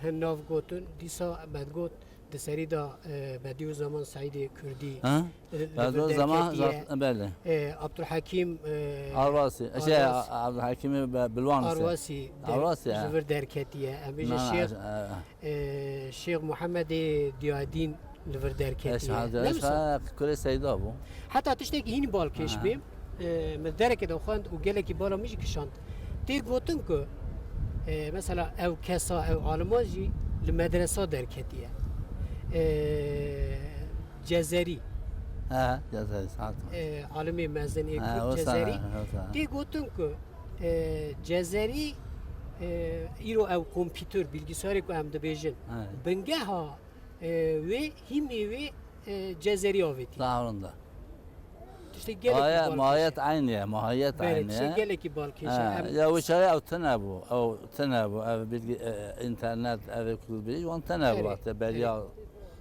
hin nav gotin, dîsa me got, di serî de, e, Bediüzzaman Seîdê Kurdî, Ha? e, li vir Bediüzzaman derketiye. Zat-, belê. E, Abdulhekîm, e, Arwasî, şey, Arwas-, Abdulhekîmê Be-, Bilwan ise. Arwasî de Arwasî, ji ha. vir derketiye. Em bêjin Na, Şêx, e, e, Şêx Muhammedê Diyadîn li vir derketiye. Eş, ha, Ne eş, wisa? ha, kurê Seyda bû. Heta tiştekî hîn balkêş Ha. bê, e, min derekê de xwend û gelekî bala min jî kişand. Tê gotin ku, e, mesela ew kesa, ew alima jî li medresa derketiye. E, Cezerî. He, Cezerî, saet. E, alimê mezin ê He, Kurd o Cezerî. sana, o sana. Tê gotin ku, e, Cezerî, e, îro ew kompîtur, bilgisayarê ku em dibêjin, He. bingeha, e, wê, hîmê wê, e, Cezerî avêtî. Sağ olun da. Tiştê gelekî Maye-, bal mahiyet kêşe. aynı ye, mahiyet Belê, aynı tiştê ye. gelekî bal kêşe. Ha, Em ya wî çaxê ew tune bû, ew tune bû, ev bilgi, e, internet, ev kulbî, wan tune bû, Erê, wextê beriya erê.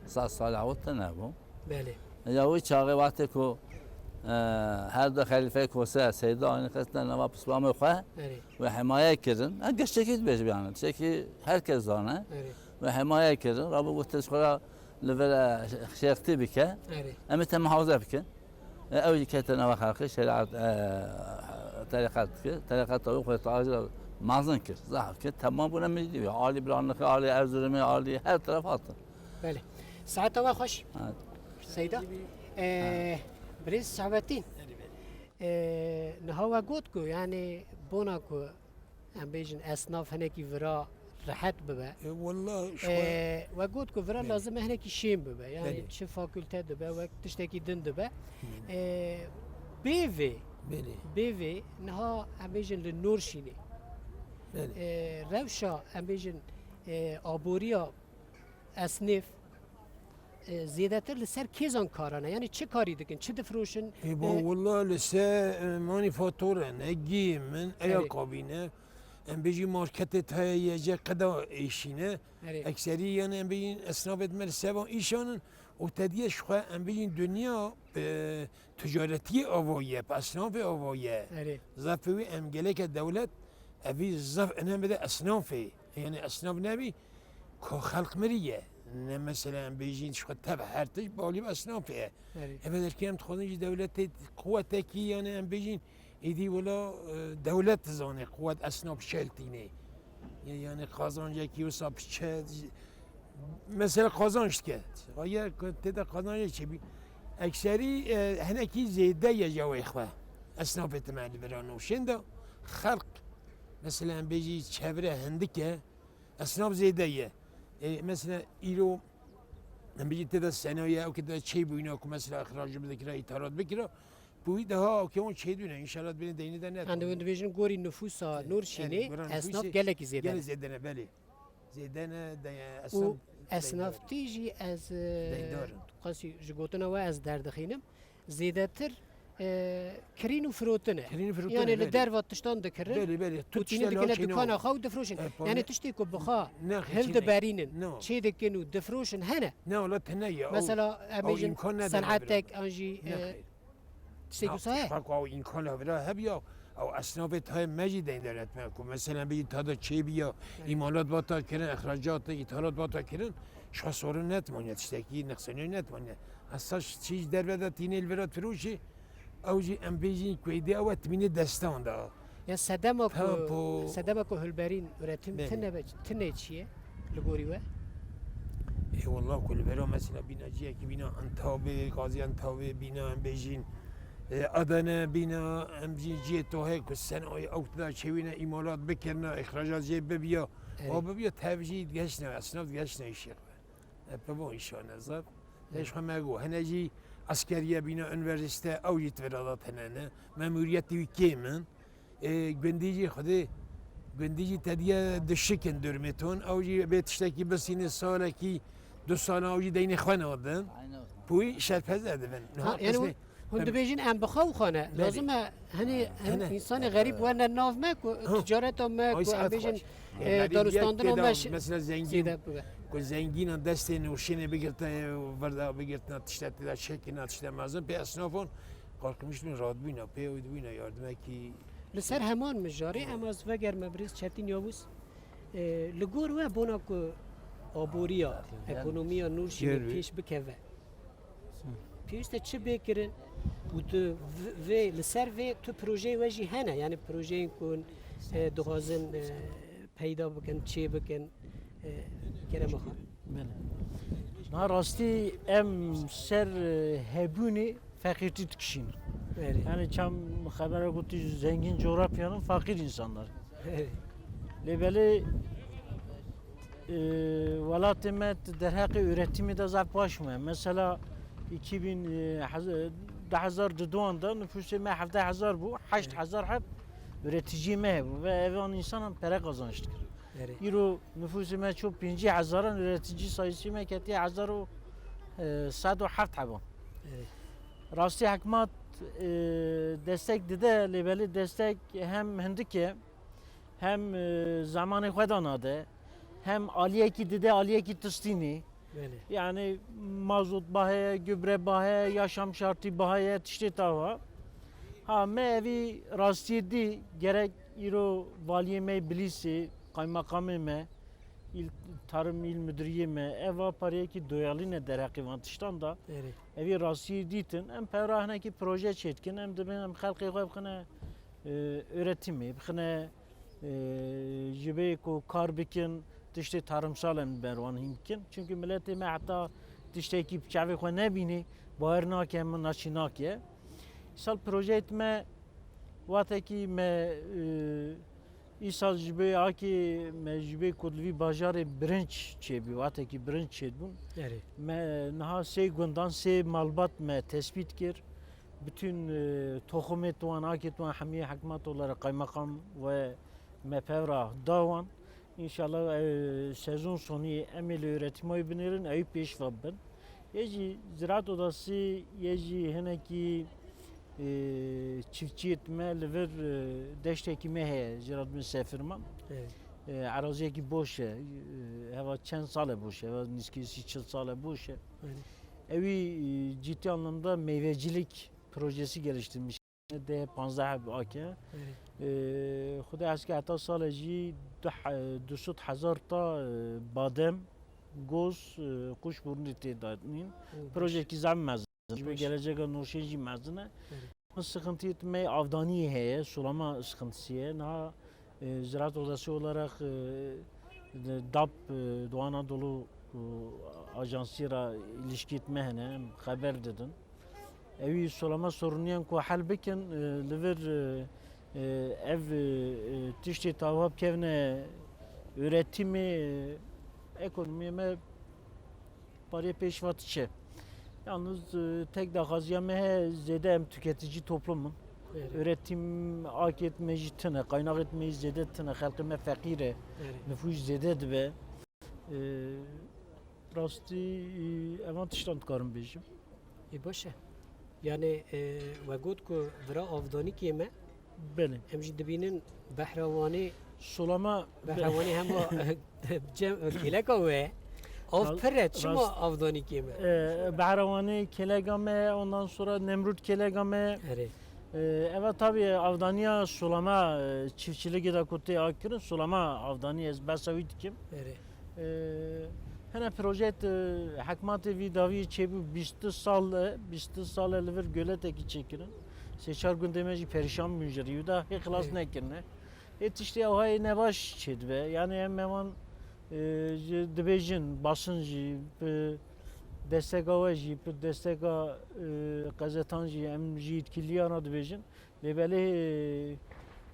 sed sal ew tune bû. Belê. Ya wî çaxê wextê ku, e, her du xelîfeyê Kose, Seyda, aynî qesdine nava pislamê xwe Erê. ve himaye kirin. Ha, geştekî dibêjim yani, tiştekî herkes zane. Erê. Ve himaye kirin. Rabû gotin, ji xwe re li vir, e, şêxtî bike. Erê. Em ê te muhafaza bikin. E, ew jî kete nava xelkê, şerîet, e, terîqet dike. Terîqeta wî xwe tacir mezin kir, zehf kir. Temam bûne meclî. Alî Bilanixê, alî Erzurumê, alî her teref hatin. Belê. Saeta we xweş. Evet. Seyda. E, birêz Şehbetîn. E, niha we got ku, yani, bona ku em bêjin esnaf hinekî vira rehet bibe. E, wallah, şu E, we got ku vira Belê. lazim e hinekî şên bibe. Yani Belê. çi fakülte dibe, wek tiştekî din dibe. Belê. E, bê vê, Belê. bê vê niha em bêjin li Nûrşînê. Belê. E, rewşa em bêjin, e, aboriya esnêf, e, zêdetir li ser kêzan karan e? Yani çi karî dikin, çi difroşin? Ê, ba, E, wala li ser, e, manîfator e, ne gî min, eya Erê. kabîne. Em bêjî marketê taya ye, je qeda êşîne. Erê. Ekserî, yani, em bêjîn esnafê me li seba îşanin û te diye ji xwe, em bêjîn, dinya, e, ticaretiyê ava ye, bi esnafê ava ye. Erê. Zafê wî em geleke dewlet, evî zaf önem bide esnafê. Yani esnaf nebî, ko xelq mirî ye. Ne mesela em bêjîn ji xwe tev her tişt balî bi esnafê ye. Erê. Eve derkê em dixwazin ji dewletê quwetekî, yani em bêjîn êdî wela, e, dewlet dizane quwet esnaf şeltînê. Ya-, yani qazancekî wisa biçe, mesela qazanç dike. Aye ku tê de qazancê çêbî. Ekserî, e, hinekî zêde ye jawê xwe. Esnafê te me li vira nûşên de xelq Mesela em bêjî çevre hindik e, esnaf zêde ye. E, mesela îro em bêjî tê de senaye, ew ke tê de çê bûyîna ku mesela îxrac bidikira, îthalat bikira, bi wî daha ew ke hûn çêdûne, înşallah dibêne deynê de net. Em dibêjin gorî nifûsa Nûrşînê, esnaf gelekî zêde ne. Gelek zêde ne, belê. Zêde ne, de, esnaf Û esnaftî jî ez, e, qasî ji gotina we ez derdixînim. Zêdetir, e, kirîn û firotin e. Kirîn û firotin e, belê. Yanî li derva tiştan dikirin. Belê, belê. Tu û tînî dikine dukana xwe û difroşin. E, yanî tiştê ku bi xwe hildiberînin, çê dikin û difroşin hene. Ne, wala tine ye. Mesela, em bêjin senetek an jî, e, Tiştê ku saye? Bak, ew îmkan hebra hebiya, ew esnafê tayê me jî deyn dewlet me ku, mesela, bî tada çê biya, îmalat bata kirin, îxracat, îthalat bata kirin, şa sorun netmaniye, tiştekî nexseniye netmaniye. Esas çî ji derve de tînê li vira firoşê, ew jî em bêjî ku êdî ew e timînê destan de. Ya sedema ku, sedema ku hilberîn, üretim tine be, tine çi ye li gorî we? Ê, wallah ku li bera mesela bîna ciyekî bîna Entawê, Gaziantawê bîna em bêjîn, e, Adana bîna em jî ciyê tohê ku senayî ew tida çêwîne îmalat bikirina, îxracat jê bibiya, wa bibiya tev jî digeşne, esnaf digeşne îşê xwe. E, pevon îşane zaf. Lê ji xwe me got, hene jî eskeriye bîna, unîversîte, ew jî di vira de tine ne. Memûriyetê wî kêm in. E, gundî jî xwedê, gundî jî tediye dişikin durmê ton. Ew jî bê tiştekî bisîne salekî, du sala ew jî deynê xwe nadin. Pûyî şerpeze dibin. Ha, yanî hûn, hûn dibêjin em bi xew xwe ne. Lazim e, hani, hani, insanê xerîb werne nav me ku ticareta me, ku em bêjin, e, danûstandina me, mesela zengîn, ku zengînan destê nûşînê bigirte, verda bigirtina tişte tê de çekina tişte mezin pê esnafon. Kalkmıştım, rahat bûyna, pê ew dibûyna yardimekî. Li ser heman mijarê em ez vegerme birêz Çetîn Yavuz. E, li gor we bona ku aboriya, ekonomiya Nûrşînê pêş bikeve, pêwîst e çi bê kirin û tu v-, vê, li ser vê tu projeyê we jî hene, yanî projeyên ku, e, dixwazin, e, peyda bikin, çê bikin, e, kerema xwe. Belê. Na rastî em ser, e, hebûnê feqîrtî dikişînin. Belê. Yani çam xebera gotî zengîn coğrafyanın fakir insanlar. Belê. Lê belê, e, welatê me derheqê üretimî de zaf baş me. Mesela iki bin, e, hez-, e, du hezar duduan de nüfusê me hevdeh hezar bû, heşt hezar heb üreticiyê me hebû ve evan insanan pere kazanç dikir. Erê. Îro nüfusê me ço pêncî hezaran, üreticî sayısî me ketiye hezar û, e, sed û heft heban. Erê. Rastî hikmat, e, destek dide, lê belê destek hem hindik e, hem, e, zemanê xwe de nade, hem aliyekî dide, aliyekî tistînî. Belê. Yani mazot baheye, gübre baheye, yaşam şartî baheye, tiştê tava. Ha, me evî rastiyê dî, gerek îro valiyê me Bilîsê, kaymakamê me, il, tarım il müdüriyê me, eva pariyekî doyalî ne derheqê van tiştan da. Erê. Evî rastiyê dîtin, em pevra hinekî proje çêdikin, em dibin em xelqê xwe bixine, e, üretimê, bixine e, ji bê ku kar bikin, tiştê tarımsal em ber wan hîn bikin. Çünkü miletê me heta tiştekî bi çavê xwe nebînî, bawer nake, min naçî nake. Îsal projeyê me, watekî me, e, îsal ji bê akê me ji bê ku li vî bajarê birinç çêbî, watekî birinç çêdibûn. Erê. Me niha sê gundan, sê malbat me tespît kir. Bütün, e, toxumê wan, akê wan hemî hikmat olarak kaymakam ve me pevra da wan. Înşallah, e, sezon sonî em ê li üretimay binêrin, ew pêşva bin. Yê jî Ziraat Odası, yê jî hinekî, e, çiftçiyê me li vir, e, deştekî me heye, Ziraat me Sefirman. Evet. E, eraziyekî boş e, e, heva çend sal e boş e, heva nîskî sî çil sal e boş e. Evet. Ewî, e, ciddi anlamda meyvecilik projesi geliştirmiş. Deh panzdeh heb ake. Evet. E, Xwedê eske heta sale jî du he-, du sed hezar ta, e, badem, goz, e, qûş bûrindî tê danîn. Hı, projeyekî zaf mezin. Ji bo geleceka Nûrşîn jî mezin e. Evet. Sıkıntı me avdanî heye, sulama sıkıntısı ye. Niha, e, Ziraat Odası olarak, e, de, dap, e, Doğu Anadolu, e, Ajansı ra ilişki me hene, em xeber didin. Ewî sulama soruniyên ku hel bikin, e, li vir, e, E, ev, e, e, tiştê tawa bikevne üretimê, e, ekonomiyê me parê pêş ve diçe. Yalnız, e, tek daxwaziya me heye, zêde em tüketici toplum in. Erê. Üretim akêt me jî tune, kaynaxêt me jî zêde tune, xelkê me feqîr e, Erê. Nüfus zêde dibe. E, rastî, e, evan tiştan dikarim bêjim. Ê baş e. Yani, e, we got ku vira avdanîkê me, Belê. Em jî dibînin behra Wanê, Solama behra Wanê hema cem kêleka we. Av Rast- pir e, çima rast- avdanîkê me? E, behra Wanê kêleka me, ondan sonra Nemrûd kêleka me. Erê. E, eva tabii avdaniya sulama, e, çiftçilikê de ku tê akirin, sulama avdanî ez behsa wî dikim. Erê. E, hene projet, e, hekmatê vî dawî çêbû bîst sal e, bîst sal e li vir göletekî çêkirin. Sê çar gundê me jî perîşan bûn ji rî da hê xilas Erê. Nekirine. Ê tiştê ewha yê nebaş çêdibe. Yani em mewan, e, ji dibêjin, basin jî, bi desteka we jî, bi desteka, e, qezetan jî, em jî yetkiliyana dibêjin. Lê belê,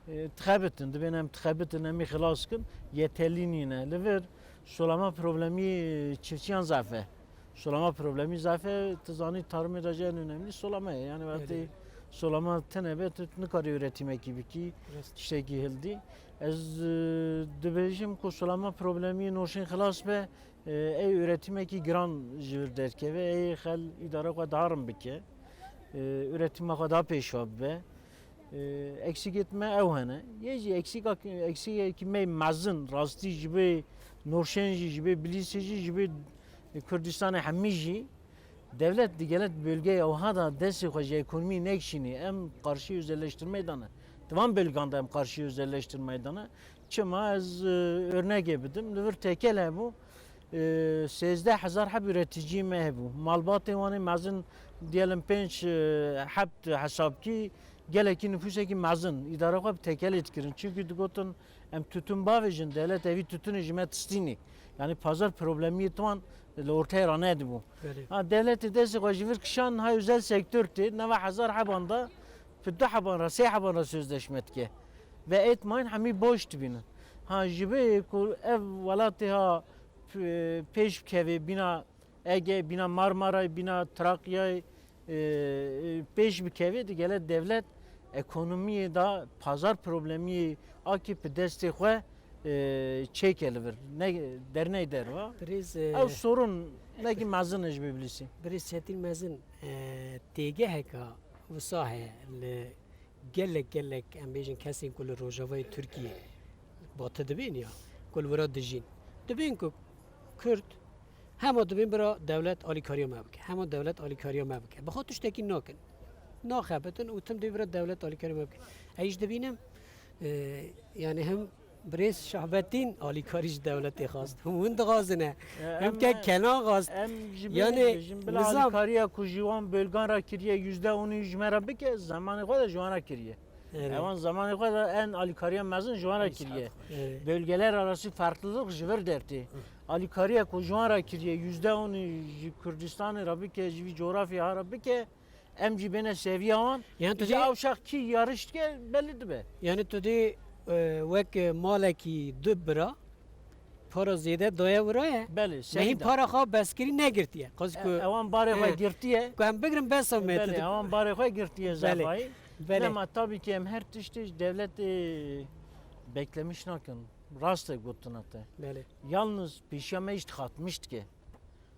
e, e, dixebitin, dibên em dixebitin, em ê xilas kin, yeterlî nîne. Li vir solama problemî çiftçiyan zaf e. Solama problemî zaf e, tu zanî tarımê de jî en önemli solama ye. Yani wextê Öyle. Solama tune be, tu nikarî üretimekî bikî, Rast. Tiştekî hildî. Ez, e, dibêjim ku solama problemî noşên xilas be, e, ey üretimekî giran ji vir derkeve, ey xel îdara xwe daha rin bike, e, üretima xwe daha pêşva bibe. E, eksîkêt me ew hene. Yê jî eksîka, eksîkekî me mezin, rastî ji vê noşên jî, ji vê bilîsê jî, ji vê Kurdistanê hemî jî dewlet digele bölgeyê ewha da destê xwe ji ekonomiyê nekişînî. Em qarşî özelleştirmeyê de ne. Di van bölgan de em qarşî özelleştirmeyê de ne. Çima ez, e, örnekê bidim. Li vir tekel hebû. E, sêzdeh hezar heb üreticî me hebû. Malbatê wan ê mezin diyelim pênc, e, heb hesab kî gelekî nüfusekî mezin. Îdara xwe bi tekelê dikirin. Çimkî digotin em tütün bavêjin, dewlet evî tütünê ji me tistînî. Yani pazar problemiyê wan li ortaya ranedibû. Belê. Ha, dewletê destê xwe ji vir kişan, ha özel sektör tê, neva hezar heban da, bi du heban re, sê heban re sözleşme dike. Ve etmayın hemî boş dibînin. Ha, ji vê ku ev welatê ha p-, pêş bikevê bîna Ege, bîna Marmarayê, bîna Trakyayê, e, e, pêş bikevê, digele dewlet ekonomiyê da pazar problemiyê akî bi destê xwe, e, çêke li vir. Ne derney derva. Birêz, e, Ew sorun nekî mezin e ji bê bilîsî. Birêz Çetîn Mezin, e, têgeheka wisa heye li gelek gelek, em bêjin, kesên ku li rojavayê Tirkiyê batî dibên ya ku li wira dijîn, dibên ku Kurd hema dibên bira dewlet alîkariya me bike, hema dewlet alîkariya me bike. Bi xwe tiştekî nakin. Naxebitin û tim dê bira dewlet alîkariya me bike. Ez jî dibînim, e, yani hem Birêz Şahbetîn alîkarî ji dewletê xwest. Hûn dixwazine. E, Him em, ke e, Kenan xwest. Em ji Yani, bê jin bila nizam. Alîkariya ku ji wan bölgan re kiriye, yüzde onî ji me re bike, zemanê xwe de ji wan re kiriye. Evet. Ewan zemanê xwe de en alîkariya mezin ji wan re kiriye. Evet. Bölgeler arası farklılık ji vir dertê. Alîkariya ku ji wan re kiriye, yüzde onî ji Kurdistanê re bike, ji vî coğrafya ha re bike, Em jî bêne seviya wan. Yani tu Ji dê ew şax kî yarış dike belli dibe. Yani tu dê, e, wek, e, malekî du bira para zêde daye wira ye. Belê, Me hîn seyda. Para xwe beskirî negirtiye. Qas E, ku, ewan barê xwe e, girtiye. Ku em bigrin bes o me Belê, tu. Ewan barê xwe girtiye Belê, zafayî. Belê. Nema tabii ki em her tiştê ji dewletê beklemiş nakin. Rast e gotina te. Belê. Yalnız pêşiya me jî dixatmiş dike.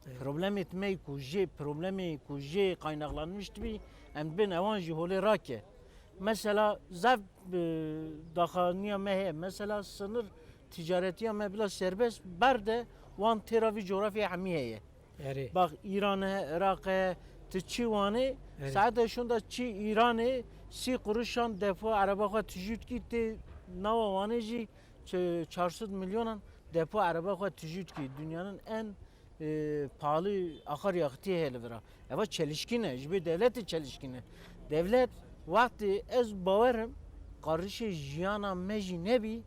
Evet. Problemê me ku jê, problemê ku jê kaynaklanmış dibî, em dibên ewan jî holê rake. Mesela zaf, e, daxaniya me heye. Mesela sınır ticaretiya me bila serbest berde wan têra vî coğrafya hemî heye. Erê. Bak, İran e, Iraq e, tu çi Wanê, Erê. Saete şunda çi İranê, sî quruşan depo araba xwe tijût kî tê nava Wanê jî çe-, çar sed milyonan depo araba xwe tijût kî. Dünyanın en e, pahalı akaryakıtı heye li vira. Eva çelişkin e, ji bê dewletê çelişkin e. Dewlet wextê ez bawerim qarişê jiyana me jî nebî,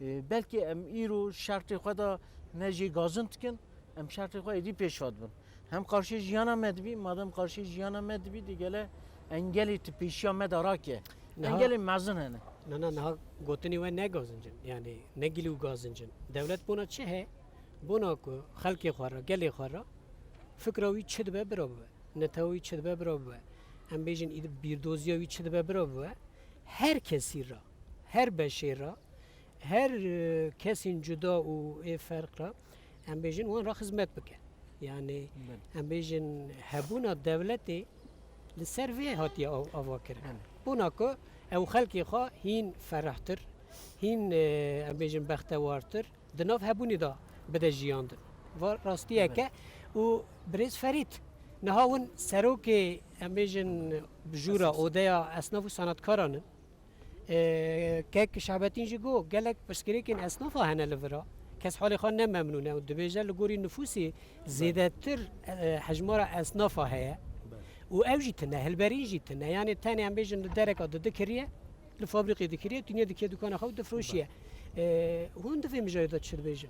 e, belkî em îro şertê xwe de ne jê gazin dikin, em şertê xwe êdî pêşva dibin. Hem qarşê jiyana me dibî, madem qarşê jiyana me dibî, digele engelê ti pêşiya me de rake. Niha Engelê mezin hene. Nana niha gotinê we ne gazinc in, yanî ne gilî û gazinc in. Dewlet bona çi heye? Bona ku xelkê xwe re, gelê xwe re fikra wî çi dibe bira bibe, netewa wî çi dibe bira bibe, em bêjin îd-, bîrdoziya wî çi dibe bira bibe, her kesî re, her beşê re, her, e, kesên cuda û ê ferq re, em bêjin wan re xizmet bike. Yanî Belê. em bêjin hebûna dewletê li ser vê hatiye av-, avakirin. Belê. Bona ku ew xelkê xwe hîn ferahtir, hîn, e, em bêjin bextewartir, di nav hebûnê de bide jiyandin. Va rastiyeke Belê. û birêz Ferîd, niha hûn serokê, em bêjin, jûra, Esas. odeya esnaf û sanatkaran in. E, kek Şabettîn jî got, gelek pirsgirêkên esnafa hene li vira. Kes halê xwe ne memnûn e û dibêje li gorî nifûsê Belê. zêdetir, e, hejmara esnafa heye. Belê. Û ew jî tune, hilberîn jî tune. Yanî tenê em bêjin li dereka di dikiriye, li fabrîkê dikiriye, tuniye dikiye dukana xwe û difroşiye. Belê. E, hûn di vê mijarê de çi dibêjin?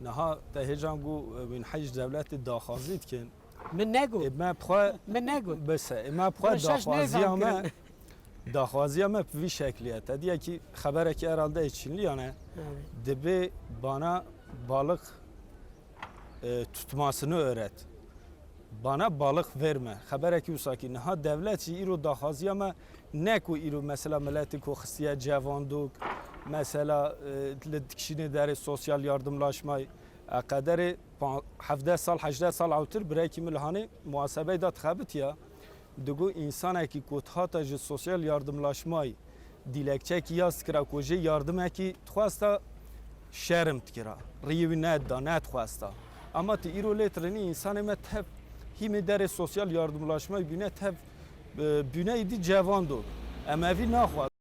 Niha te hêjan got, e, wîn hej dewletê daxwazî dikin. Min negot. Ê, me bi xwe Min negot. Bes e. Ê, me bi xwe Reşaş daxwaziya nêzan me, kirin. daxwaziya me bi vî şeklî ye. Te diyekî xeberekî herhalde ê Çînliyan e. Evet. Dibê bana balık, e, tutmasını öğret. Bana balık verme. Xeberekî wisa kî niha dewlet jî îro daxwaziya me ne ku îro mesela miletê ku xistiye cevandok, mesela, e, li dikişînê derê sosyal yardımlaşmayı, e, qederê pa-, hevdeh sal, hejdeh sal ewtir birekî min li Hanê muhasebeyê de dixebitiya. Digo, însanekî ku hata ji sosyal yardımlaşmayî dîlekçekî yaz dikira ku jê yardimekî dixwesta, şerm dikira. Riyê wî nedida, nedixwesta. Ama tu îro lê tirinî, însanê me tev hîmê derê sosyal yardımlaşmayî bîne, tev, e, bîne îdî cevando. Em evî naxwazin.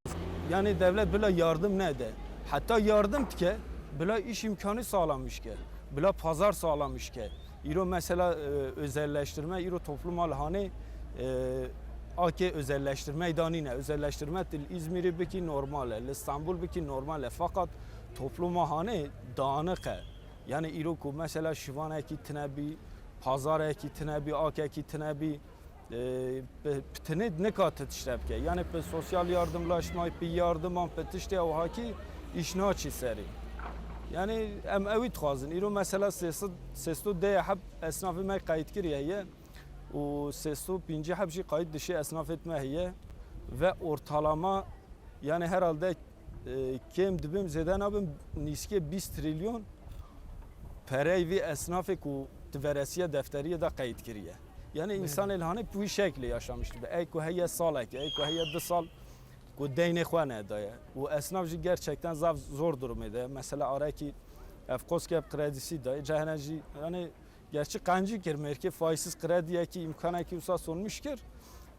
Yani devlet bila yardım nede. Hatta yardım dike, bila iş imkanı sağlamış ke, bila pazar sağlamış ke. Îro mesela, e, özelleştirme, îro topluma li Hanê, e, ake özelleştirme danîne. Özelleştirme til İzmir'i biki normal e, li İstanbul biki normal e. Fakat topluma Hanê dağınık e. Yani îro ku mesela şivanekî tine bî, pazarek tine bî, akek tine bî, e, bi, bi tinê nika tu tişte bike. Yani bi sosyal yardımlaşma, bi yardıman, bi tiştê ew hakî iş naçî serî. Yani em ewî dixwazin. Îro mesela sê sed, sê sed û deh heb esnafê me qeyd kiriye ye û sê sed û pêncî heb jî qeyd dişê esnafê me heye ve ortalama, yani herhalde, e, kêm dibim, zêde nabim, nîskê bîst trilyon perey vî esnafê ku di veresiya defteriyê de qeyd kiriye. Yani Evet. însanê li Hanê bi wî şeklê yaşamiş dibe. Ey ku heye salekê, ey ku heye du sal ku deynê xwe nedaye. Û esnaf jî gerçekten zaf zor durumê de. Mesela arekî ev qoskep kredisi daye. Cehene jî yani gerçi qencî kir mêrkê faizsiz krediyekî, imkanekî wisa sonmiş kir.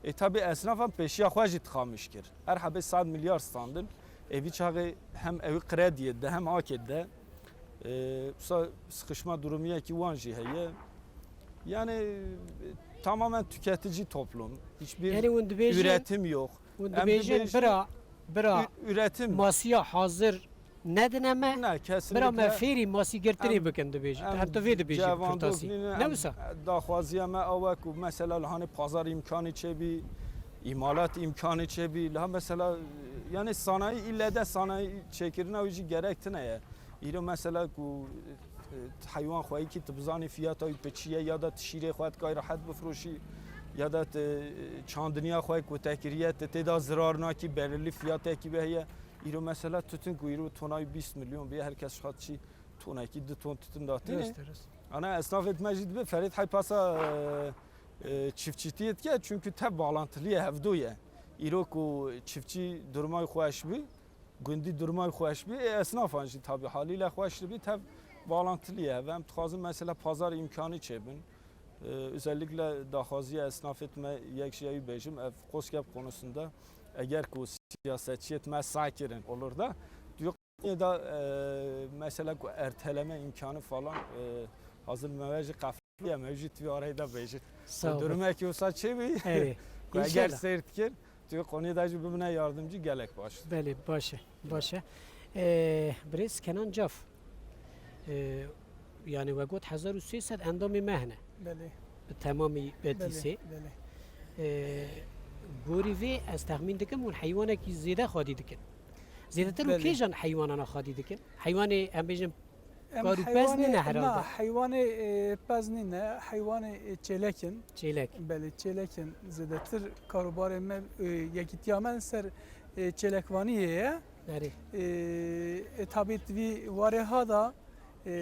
E, tabi esnafan pêşiya xwe jî dixamiş kir. Her hebê sed milyar standin. E, vî çaxê hem ew krediyê de hem akê de. E, wisa sıkışma durumiyekî wan jî heye. Yani, e, tamamen tüketici toplum. Hiçbir Yani hûn dibêjin, üretim yok. hûn Em dibêjin dibêjin bira, bira ü-, üretim. masiya hazir nedine me. Ne, kesinlikle. Bira me fêrî masî girtinê Em, bikin dibêjin. em Em tu vê dibêjin cevandok kirtasî. nîne, Ne em wisa? daxwaziya me ew e ku mesela li Hanê pazar imkanî çêbî, îmalat imkanî çêbî. Liha mesela, yani sanayi, ille de sanayi çêkirina wî jî gerek tine ye. Îro mesela ku, e, heywan xweyîkî tu bizanî fiyata wî bi çi ye, ya da tu şîrê xwe dikay rehet bifroşî, ya da tu, e, çandiniya xwe ku te kiriye, tu tê de zirar nakî, belirli fiyatekî wê heye. Îro mesela tütün ku îro tonayî bîst milyon bîye, her kes hat çî tonekî du ton tütün datîne. Rast e, rast. Ana esnafê me jî dibe Ferîd hey pasa, e, e, çiftçîtiyê dike, çünkü tev bağlantılıya hevdo ye. Îro ku çiftçî durumay xweş bî, gundî durumay xweş bî, e, esnafan jî tabi haliyle xweş dibî, tev bağlantılıya hev. Em dixwazin mesela pazar imkanî çêbin. E, özellikle daxwaziya esnafê me yek jî ew bêjim, ev qoskep konusunda eger ku siyasetçiyê me sağ kirin olur da, diyor da, e, mesela ku erteleme imkanı falan, e, hazır me ve jî qefliye me jî tu arayda bêjin. Sağ ol. Durumekî wisa çêbî. Erê. Ku eger İnşallah. seyr dikir, tu konuyê de jî bibine yardımcı gelek baş. Belê, baş e, baş e. E, birêz Kenan Caf, e, yani we got hezar û sê sed endamê me hene. Belê. Bi temamî Betîsê. Belê, belê. E, gorî vê ez texmîn dikim hûn heywanekî zêde xwedî dikin. Zêdetir û Belê. Kêjan heywanana xwedî dikin? Heywanê, em bêjin, Em kar û pez heywanê, nîne herhalde. Na, heywanê, e, pez nîne, heywanê, e, çêlek in. Çêlek. Belê, çêlek in. Zêdetir karûbarê me, e, yekîtiya me li ser, e, çêlekvaniyê ye. Erê. E, e, tabî di vî warê ha da, e,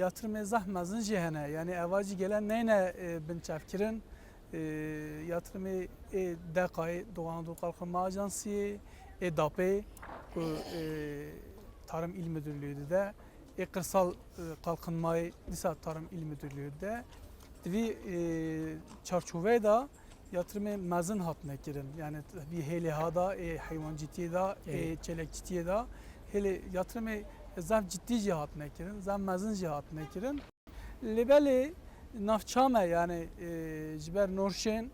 yatrimê zehf mezin jî hene. Yanî eva jî gele neyne, e, binçavkirin. E, yatrimê ê deqayê Doğu Anadolu Kalkınma Ajansiyê, ê dapê ku, e, Tarım İl Müdürlüğü dide, ê Kırsal, e, Kalkınmayê dîsa Tarım İl Müdürlüğü dide. Di vî, e, çarçoveyê de yatrimê mezin hatine kirin. Yani vî hêlê ha da, ê heywancîtiyê de, ê Evet. çêlekçîtiyê de hêlê yatrimê zaf ciddî jî hatine kirin, zaf mezin jî hatine kirin. Lê belê navça me, yani, e, ji ber Norşên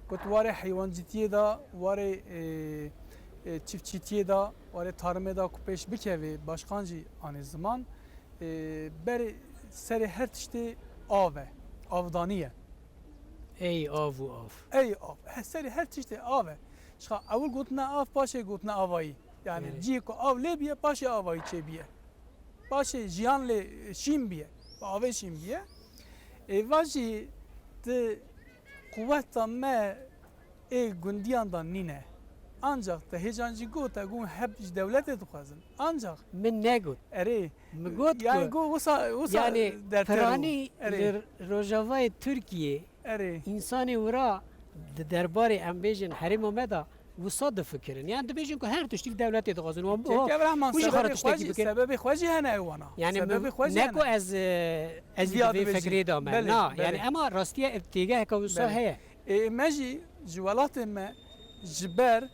ku di warê heywancîtiyê de, warê, e, e, çiftçîtiyê de, warê tarımê de ku pêş bikevê, başkan jî anî ziman, e, berê serê her tiştê av e, avdanî ye. Ey av û av. Ey av. He, serê her tiştê av e. Şixa ewil gotine av, paşê gotine avayî. Yani Evet. cihê ku av lê biye, paşê avayî çêbiye. Paşê jiyan lê şîn biye. Bi avê şîn biye. Êva jî di quweta me ê gundiyan de nîne. Ancak te hêcan jî got, te got hep ji dewletê dixwazin. Ancak Min negot. Erê. Min got Yani ku got wisa, wisa yani derter bû. Piranî Erê. Li Rojavayê Tirkiyê Erê. Însanê wira di derbarê, em bêjin, herêma me de wisa difikirin. Yani dibêjin ku her tiştî li dewletê dixwazin. Wan biha Keke Rehman, û ji xwe re sebebê xwe tiştekî jî, bikin. Sebebê xwe jî hene ewana. Yani Sebebê min, xwe jî ne hene. Ku ez, e, ez jî Diya di vê dibêjin. Fikrê de me. Belê, Na, belê. Yani ema rastiye ev têgeheke wisa Belê. Heye. Ê, me jî ji welatê me ji ber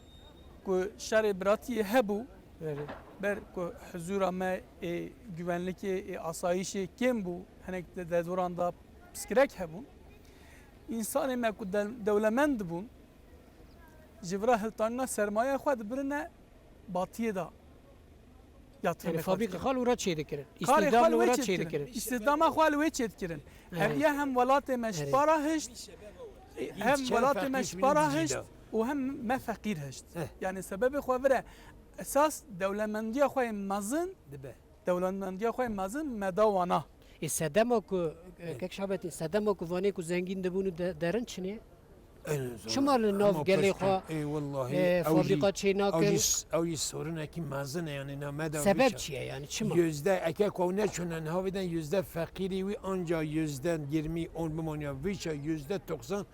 ku şerê biratiyê hebû, Belê. Ber ku huzura me ê güvenlikê, ê asayişê kêm bû, hinek de derdoran da piskirek hebûn. Însanê me ku de-, dewlemend dibûn, ji vira hiltanîna sermayeya xwe dibirine batiyê de yatrimê Yani xwe fabrîka dikirin. Xwe li wira çê dikirin. Karê xwe Îstîhdam li li wê wira çê çê dikirin. dikirin. Îstihdama xwe li wê çê dikirin. Evet. Ev ya hem welatê me ji Evet. para hişt, hem Çend welatê me feqîr ji para min hişt dîda. Û hem me feqîr hişt. Eh. Yani sebebê xwe vire esas dewlemendiya xwe yê mezin, Dibe. Dewlemendiya xwe yê mezin me da wana. Ê sedema ku, e, Ê. Kek Şabetî, sedema ku vanê ku zengîn dibûn û de-, derin çinê? En zor. Çima li nav Ama gelê piştî, xwe, ê, wellahî, e, ew jî, fabrîka çê ew nakin? Jî s-, ew jî sorinekî mezin e, yani, na me de Sebeb wî çi ye, yani, çima? Yüzde, eke ku ew neçûne niha vê de yüzde feqîrî wî anca yüzde yirmi on bimaniya, vî çe yüzde doksan.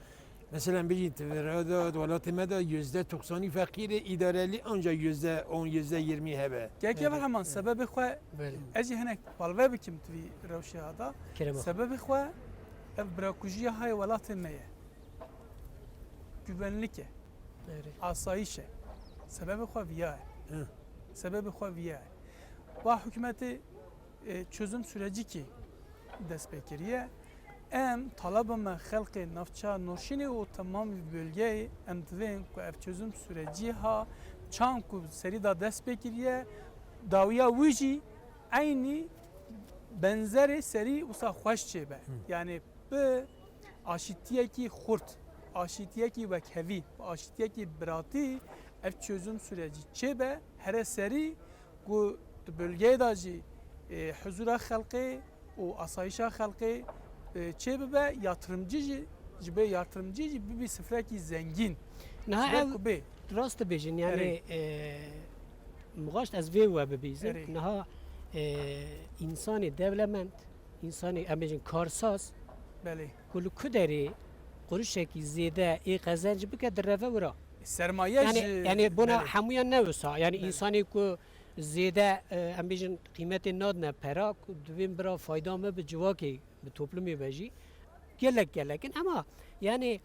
Mesela, bijî, di welatê me de yüzde doksanî feqîrê îdarelî, anca yüzde on, yüzde yirmi hebe. Keke Belê. Berheman, sebebê xwe Belê. Ez jî hinek palve bikim di vî rewşê ha da. Kerema. Sebebê xwe ev birakujiya hayê welatê me ye. Güvenlik e. Erê. Asayiş e. Sebebê xwe viya ye. Hı. Sebebê xwe viya ye. Va hikûmetê, e, çözüm süreci kî dest pê kiriye. Em taleba me xelkê navça Norşînê û temamî bölgeyê em divên ku ev çözüm sürecî ha çan ku serî da dest pê kiriye, dawiya wî jî eynî benzerê serî wisa xweş çêbe. Hı. Yani bi aşitiyekî xurt, aşitiyekî wekhevî, bi aşitiyekî biratî ev çözüm sürecî çêbe, here serî ku di bölgeyê de jî, e, huzura xelkê û asayişa xelkê, e, çêbibe, yatırımcı jî, ji bê yatırımcı jî bibî sifrekî zengîn. Niha Ji ber ev ku bê. Rast dibêjin, yani, Erê. E, mixwaşt ez vê we bibîzim. Erê. Niha, e, însanê dewlemend, însanê, em bêjin, karsaz, Belê. Ku li ku derê qurişekî zêde ê qezenc bike direve wira. Sermaye Yani, ji yani bona Belê. Hemûyan ne wisa. Yani Belê. Însanê ku zêde, e, em bêjin qîmetê nadine pera, ku divên bira fayda me bi civakê, bi toplumê be jî gelek gelek in. Ema yani,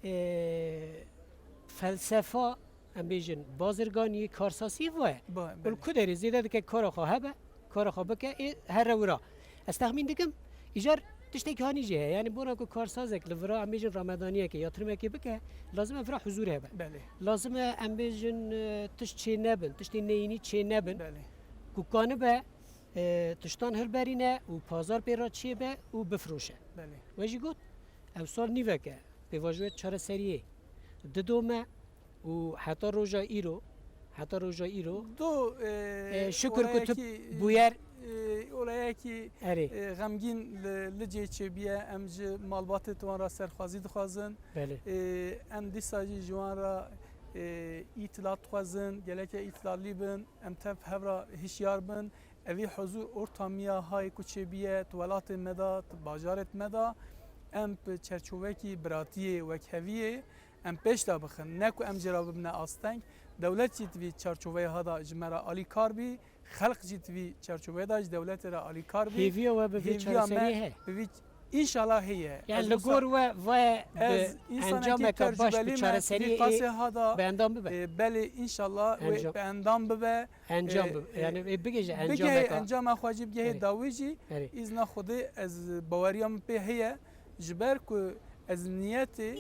e, felsefa, em bêjin, bazirganiyê, karsasiyê va ye. Ba-, Ku li belê. Ku derê zêde dike kara xwe hebe, kara xwe bike, ê here wira. Ez texmîn dikim, îcar tiştekî hanî jî heye. Yani bona ku karsazek li vira, em bêjin, ramedaniyekê, yatrimekê bike, lazim e vira huzûr hebe. Belê. Lazim e, em bêjin, e, tişt çê nebin, tiştê neyînî çê nebin. Belê. Ku kanibe, e, tiştan hilberîne û pazar pê re çêbe û bifroşe. Belê. We jî got, ew sal nîveke pêvajoyê çareseriyê didome û heta roja îro heta roja îro. Do, e, E, şükür ku tu olayekî, bûyer. E, olayekî, Erê. e, xemgîn li, li cê çêbiye, em ji malbatê wan re serxwazî dixwazin. Belê. E, em dîsa jî ji wan re, e, îtilat dixwazin, geleke îtilatlî bin, em tev hev re hişyar bin. Evî huzur ortamiya hayê ku çêbiye, tu welatê me de, tu bajarê me de, em bi çerçovekî biratiyê, wekheviyê, em pêş de bixin. Ne ku em jê re bibine asteng. Dewlet jî di vî çarçoveyê ha da ji me re alîkar bî, xelq jî di vî çarçoveyê de ji dewletê re alîkar bî. Hêviya we bi vê Hêviya çareseriyê me he? bi vî, înşallah heye. Yani Ez li wisa- gor we ve Ez bi însanekî encameka baş tercübelî bi me, çareseriyê vî qasê ê ha da, bi endam bibe. e, belê înşallah wê Encam. bi endam bibe. Encam e, bibe. Yani e, bigihîje Bigihê encameka. encama xwe jî bigihê Evet. dawî jî Evet. îzna Xwedê ez baweriya min pê heye. Ji ber ku ez niyetê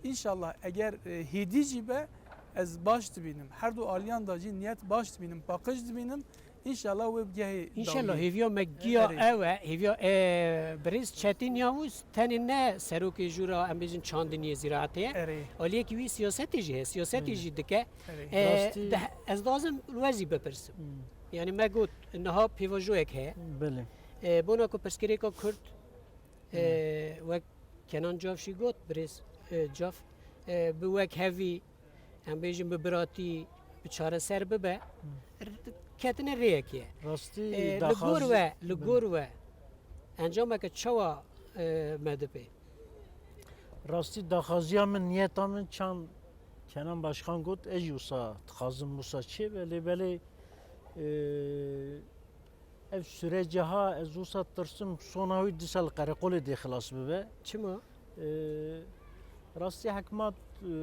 înşallah eger, e, hêdî jî be ez baş dibînim. Her du aliyan da jî niyet baş dibînim, paqij dibînim. Înşallah wê bigehê Înşallah dawiyê. hêviya me giya Erê. ew e, hêviya e, birêz Çetîn Yavuz tenê ne serokê jûra em bêjin çandiniyê zîraetê ye. Erê, Aliyekî wî siyasetê jî heye, siyasetê Belê. jî dike. erê. E, Rastî- de, ez dazim we zî bipirsim. Hmm. Yani me got niha pêvajoyek heye. Belê. E, bona ku pirsgirêka Kurd, e, wek Kenan Caf jî got, birêz, e, Caf, e, bi wekhevî, em bêjin bi biratî, bi çareser bibe, r- ketine rêyekê ye. Rastî E, li daxwaz- gor we, li Belê. gor we encameke çawa, e, me dipê? Rastî daxwaziya min, niyeta min çand Kenan Başkan got, ez jî wisa dixwazim wisa çê be, lê belê, e, ev sürece ha ez wisa tirsim sona wî dîsa li qereqolê dê xilas bibe. Çima? E, rastî hikmat, e,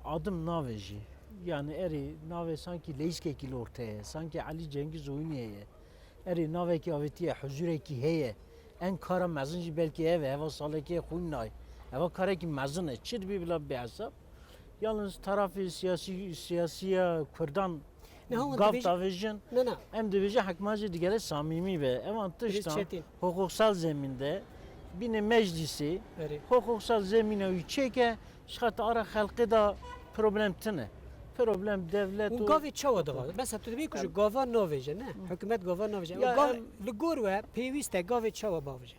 adim navê jî. Yani erê navê sankî leyîskekî li orteye ye. Sankî Elî Cengiz oyunê ye. Erê navekî avêtiye, huzûrekî heye. En kara mezin jî belkî ev e, heva salekê xwîn nayê. Eva karekî mezin e. Çi dibî bila bê hesab. Yalnız tarafê siyasî, siyasiya Kurdan Niha wan gav dibêjin- davêjin. Na, na. Em dibêjin hikma jî digele samîmî be. Evan Birêz tiştan Çetîn. hukuksal zeminde bîne meclisê Erê. hukuksal zemîna wî çêke, ji xatir ara xelkê de problem tine. Problem devlet Hûn û gavê çawa dixwazin? Mesela tu dibê ku ji gava navêje, ne? Hikûmet gava navêje. Ya Gav, em- li gor we pêwîst e gavê çawa bavêje?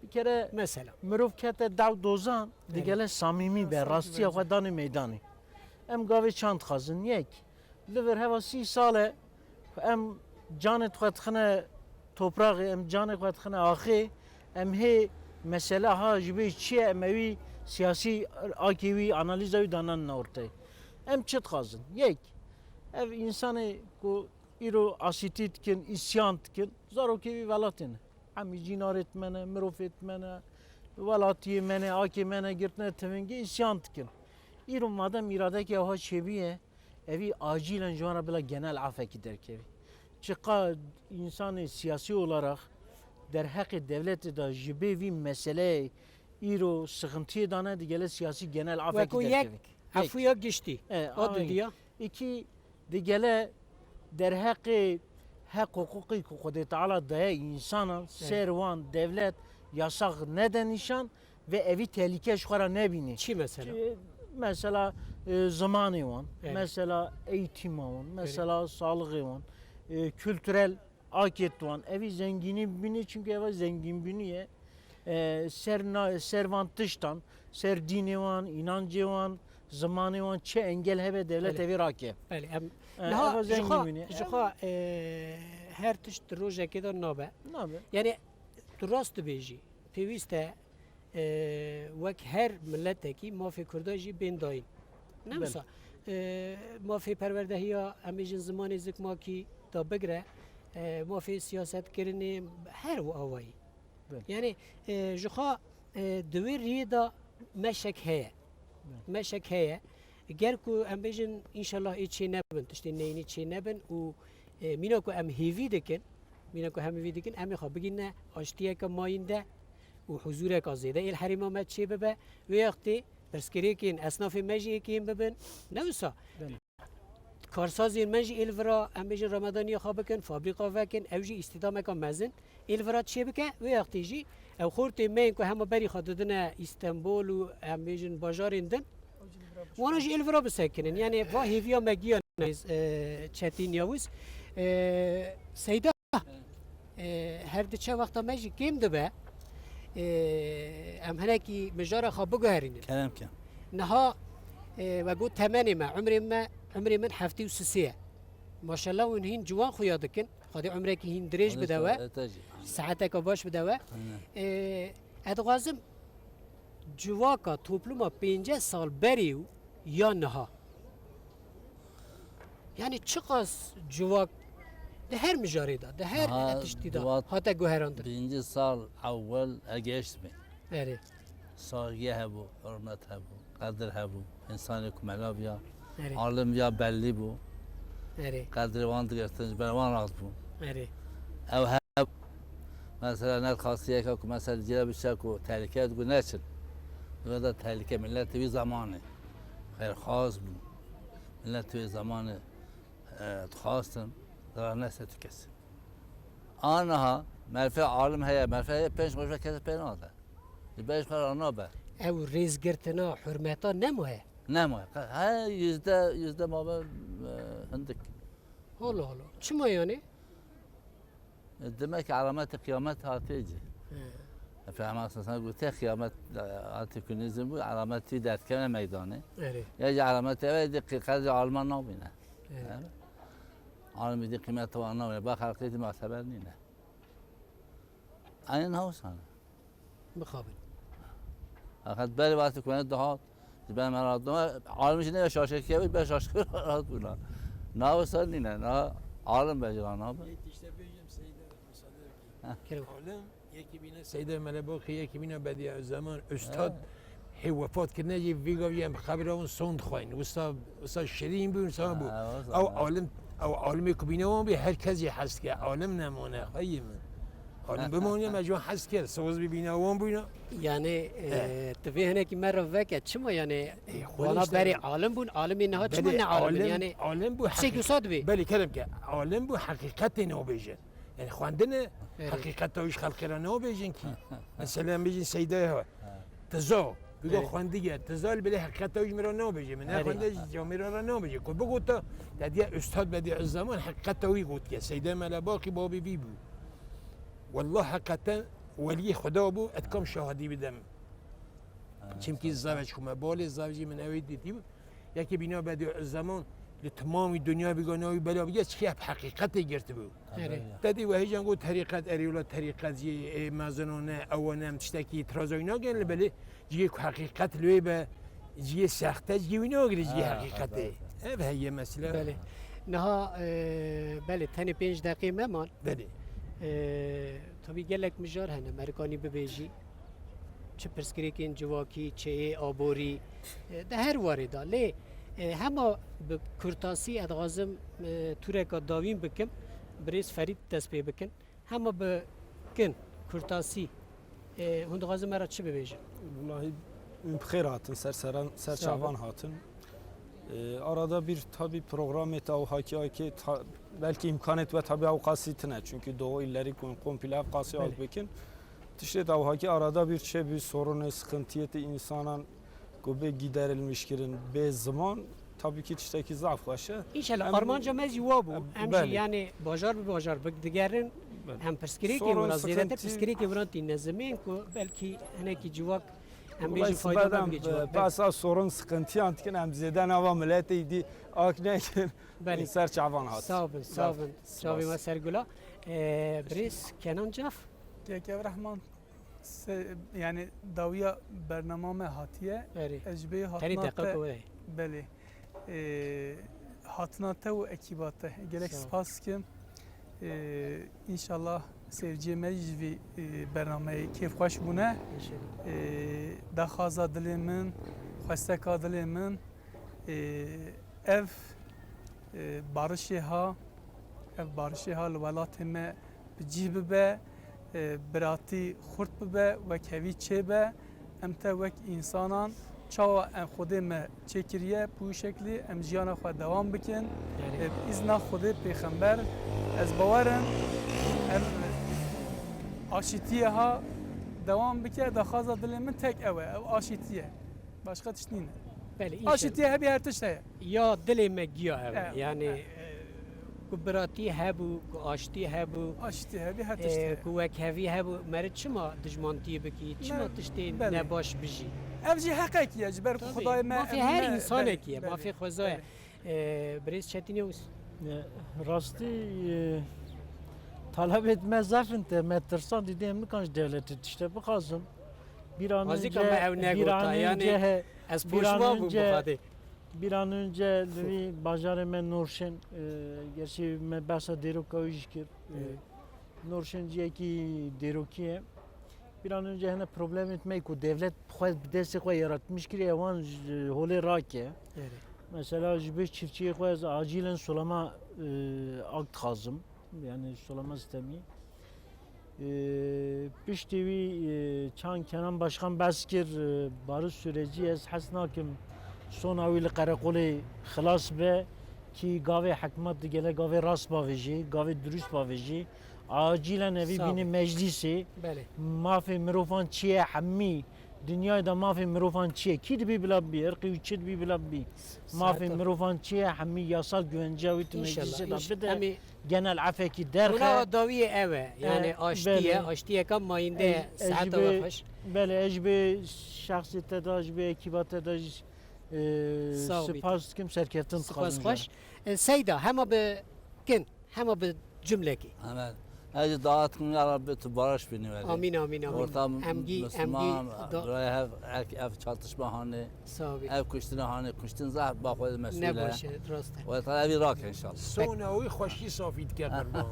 Bir kere Mesela. mirov kete daw dozan, Evet. digele samîmî be, Samîmî rastiya be. xwe danê meydanê. Em gavê çand dixwazin. Yek, li vir heva sî sal e, em canê xwe dixine topraxê, em canê xwe dixine axê, em hê mesele ha ji bê çi ye, em ewî siyasî akê wî, analîza wî dananine ortê. Em çi dixwazin? Yek, ev însanê ku îro asîtî dikin, îsyan dikin, zarokê wî welatê ne. Hemî cînarê me ne, mirovê me ne, welatiyê me ne, akê me ne, girtine tivingê îsyan dikin. Îro madem îradeke ew ha çêbûye, evî acîlen ji wan re bila genel afekî derkevî. Çiqa însanê siyasî olarak derheqê devletê de ji bê vî meseleyê îro sıkıntıyê dane, digele siyasî genel afekî Weko derkevî. yek, efuya giştî. E, O ama didiya. Îkî, digele derheqê heq huquqî ku Xwedê Teala daye însanan, ser wan devlet yasax nede nîşan ve evî tehlîke ji xwe re nebînî. Çi mesela? Çi, mesela, e, zimanê wan, Evet. mesela eğitîma wan, mesela saxlixê wan, e, kültürel akêt wan. Evî zengînî bibînî, çünkü eva zengînbûnî ye. E, ser na-, ser van tiştan, ser dînê wan, înancê wan, zimanê wan çi engel hebe devlet Belê. evî rake. Belê, em E, niha eva ji xwe, zengînbûnî. ji xwe, e, her tişt di rojekê de nabe. Nabe. Yani tu rast dibêjî. Pêwîst e, e, wek her miletekî mafê Kurda jî bên dayîn. Ne Belê. wisa? E, mafê perwerdehiya, em bêjin zimanê zikmakî da bigre, e, mafê siyasetkirinê her û awayî. Belê. Yani, e, ji xwe, e, di wê riyê de meşek heye. Belê. Meşek heye. Ger ku em bêjin, înşallah ê çê nebin, tiştên neyînî çê nebin û, e, mîna ku em hêvî dikin, mîna ku em hêvî dikin, em ê xwe bigîne aştiyeke mayînde û huzûreka zêde ê li herêma me çê bibe. Wê wextê pirsgirêkên esnafê me jî ê kêm bibin. Ne wisa? Belê. Karsazên me jî ê li vira, em bêjin remedaniya xwe bikin, fabrîka vekin, ew jî îstîdameka mezin ê li vira çê bike. Wê wextê jî ew xortê me yên ku hema berî xwe didine Îstenbol û em bêjin bajarên din, Wana jî êl vira bisekinin. Yani va hêviya me giya neyz, e, Çetîn Yavuz. E, Seyda, e, her diçe wexta me jî kêm dibe. E, em hinekî mijara xwe biguherînin. Kerem ke. Niha, e, we got temenê me, umrê me, umrê min heftê û sisê ye. Maşallah hûn hîn ciwan xuya dikin. Xwedê umrekî hîn dirêj bide we. Saeteka baş bide we. Aynen. E, ez dixwazim civaka topluma pênceh sal berê û ya niha. Yani çiqas civak di her mijarê de, di her tiştî de hate guherandin. Pêncî sal ewel egeşt bî. Erê. Saygî hebû, hurmet hebû, qedir hebû. Însanê ku mela biya, Erê. Alim biya bellî bû. Erê. Qedrê wan digirtin, ji ber wan rast bû. Erê. Ew heb, mesela, nedixwastiyeka ku, mesela, cîra biçe ku tehlike digot neçin. Digot da tehlike milletê wî zemanê xêrxwaz bû. Milletê wî zemanê, e, dixwastin, zarar nese tu kesî. Aniha merfê alim heye, merfê heye, pênc roj ve kesî pê nade. Ji ber ji xwe re nabe. Ew rêzgirtina, hurmeta nemaye? Nemaye. He, yüzde, yüzde mabe, e, hindik. Holo holo. Çima yani? E, demek ki alametê qiyamete hatiye cî. He. Peyxember sallallahu aleyhi ve sellem gotiye, qiyamet, e, hatiye ku nêzîk bû, alametî derkevine meydanê. Erê. Ya jî alametê ew ê di qi-, qedrê aliman nabîne. Erê. Erê. Alimî di qîmeta wan nabîne. Ba xelqê di muteber nîne. Eynî niha wisa ne. Mixabin. Heqet berê wextê ku me dihat, ji ber me re dihat, alim jî ne şaşekî ye, ber şaşekî rahat bûna. Niha wisa nîne, niha alim be ji re nabe. Yek tişte bêjim Seyda, müsaade ki. Heh. Kerem. Alim, yekî bîne Seyda Melebaxî, yekî bîne Bediüzzeman, ustad, He. hê wefat kirine jî vî gavî em xebra wan son dixwayîn. Wisa, wisa şirîn bû, wisa bû. Ha, wisa Ew ne. alim, ew alimê ku bîne wan bî, her kes jî hez dike. Alim nemane, xweyê min. Alim bimane, me ji wan hez kir. Soz bî bîna wan bûna. Yani, He. e, tu vê hinekî me re veke, çima yani, E, xwe wana işte. berê alim bûn, alimê niha çima Belê, ne alim bûn? alim, Yani, alim bû tiştekî heqî-, wisa dibê. Belê, kerem ke, alim bû heqîqetê nabêje. Yani xwendine Erê. heqîqeta wî ji xelkê re nabêjin kî. Mesela em bêjin Seydayê he. Tizo. Bigo Erê. xwendiye. Tizo li bilê heqîqeta wî ji min re nabêje. Min Erê. nexwende ji camêra re nabêje. Ku bigota, te diye Ustad Bediüzzeman heqîqeta wî gotiye. Seydayê Melebaxî babê vî bû. Wallah heqîqeten weliyê Xuda bû, ez dikam şahidî bidim. Ha, Çimkî sağ ol. zav ji xwe me balê, zav jî min ew ê dîtî bû. Yekê bîna Bediüzzeman li temamî dinya bîga navî bela bîye, çi hep heqîqetê girtibû. Erê. Te dî we hêjan got terîqet, erê wela terîqet jî, ê, mezinane, ew ne, em tiştekî îtirazayî nakin, li belê cihê ku heqîqet li wê be, cihê sexte cihê wî nagire cihê Ha, heqîqetê. evet. Ev heye mesele. Belê. Niha, e, belê, tenê pênc deqê me man. Belê. E, tabî gelek mijar hene, merikanî bibêjî. Çi pirsgirêkên civakî, çi yê aborî, e, di her warê de. Lê, e, hema bi kurtasî ez dixwazim, e, tûreka dawîn bikim, birêz Ferîd dest pê bikin. Hema bi kin, kurtasî, e, hûn dixwazin me re çi bibêjin? Welahi, em bi xêr hatin, ser seran, ser Sağ olun. çavan hatin. E, arada bir tabi programê te ewhakî ake ta-, belkî îmkanê te tabi ew qasî tine. Çünkü doğu illeri kon-, komple ev qasî Belê. alt bikin. Tiştê te ewhakî arada bir çê bir sorunê, sıkıntiyê te insanan ku bê giderilmiş kirin, bê ziman, tabii ki tiştekî zaf xweş e. Înşallah, Em armanca me jî wa bû. Em, Em jî belê. yani bajar bi bajar bi digerin, Belê. hem pirsgirêkê Sorun, wira zêdetir sıkıntı pirsgirêkê wira tîne zimên ku belkî hinekî civak em bêjin Dolayısıyla fayda ben, bibî e, civak. Belê. Basa sorun, sıkıntıyan dikin, em zêde nava miletê dî ak nekin. Belê. Ser çavan hat. Sağ bin, sağ Zaf bin. spas. Çavê me sergula. E, birêz Kenan Caf. Kek Ev Rehman. Se-, yani dawiya bernama me hatiye. Erê. Ez ji bê Tenê hatina deqe te, ku were. belê. Ee, hatina te û ekîba te. Gelek Sağ ol. spas dikim. Ee, înşallah seyirciyê me jî ji vî, e, bernameyê kêfxweş bûne. İnşallah. Ee, daxwaza dilê min, xwesteka dilê min, Ee, ev, e, barişê ha, ev barişê ha li welatê me bi cih bibe, e, biratî xurt bibe, wekhevî çêbe. Em te wek însanan çawa em Xwedê me çêkiriye, bi wî şeklî em jiyana xwe dewam bikin. Erê. E, bi îzna Xwedê pêxember, ez bawer im, ev aşîtiyê ha dewam bike, daxwaza dilê min tek ew e, ew aşîtî ye. Başqa tişt nîne. Belê, Aşî înşallah. Tê hebî her tişt heye. Ya dilê me giya ew e. Ya, Yani ya. e, ku biratî hebû, ku aştî hebû, Aşî Tê hebî her tişt e, heye. Ku wekhevî hebû, meriv çima dijmantiyê bikî, çima Me- tiştê belê. nebaş bijî? Ev jî heqekî ye ji ber ku Tabii, Xwedayê me. mafê me- her belê, însanekî ye, belê, mafê xweza ye. belê. E, Birêz Çetîn Yavuz. E, Rastî e, talebêt me zef in te, me tirsan dîdê em nikan ji dewletê tişte bixwazim. Bir an Wazî önce, ka me ew bir negota, an yani önce he, ez bir an poşma bûm önce, bixadê. Bir an önce li vî bajarê me Norşên, e, gerçî me behsa dêroka wî jî kir. E, Evet. Norşên ciyekî dêrokî ye. Bir an önce hene problemêt me ku devlet xwe bi destê xwe yaratmiş kiriye, wan ji holê rake. Evet. Mesela ji bo çiftçiyê xwe ez acilen sulama e, ak dixwazim. Yani sulama sistemî. E, piştî wî e, çan Kenan Başkan behs kir, e, barış süreci ez hez nakim sona wî li qereqolê xilas be ki gavê hikûmet di gele gavê rast bavêjî, gavê dirust bavêjî. Acilen evî Sağ bînî ol. meclîsê. Belê. Mafê mirovan çi ye hemî? Dinyayê de mafê mirovan çi ye? Kî dibî bila bibî? Irqî wî çi dibî bila bibî? Mafê Saeta. Mirovan çi ye? Hemî yasal güvence wî tu İnşallah, meclîsê de inşallah. bide. Em ê Genel efekî derxe. Buna dawiye ev e. Yani E, aştiye, belê. aştiye ka mayinde Ez- ez saeta ji ve bi- xweş. Belê, ez ji bi şexsê te de, ji bi ekîba te de jî, e, Sağ ol, spas dikim, serkeftin Spas dixwazim. xweş. E, Seyda, hema bi kin, hema bi cümlekî. Hemen. Ez dua dikim, ya Rabbi, tu barış bînî were. Amin, amin, amin. Orta Em gî, em Müslüman, gî da- birayê hev, ek, ev çatışma hanê, Sağ ol. ev kuştina hanê, kuştin zaf baxwe mesûle. Ne baş e, rast e. Ve Teala evî rake inşallah. Sona wî xweşî safî dike qurban.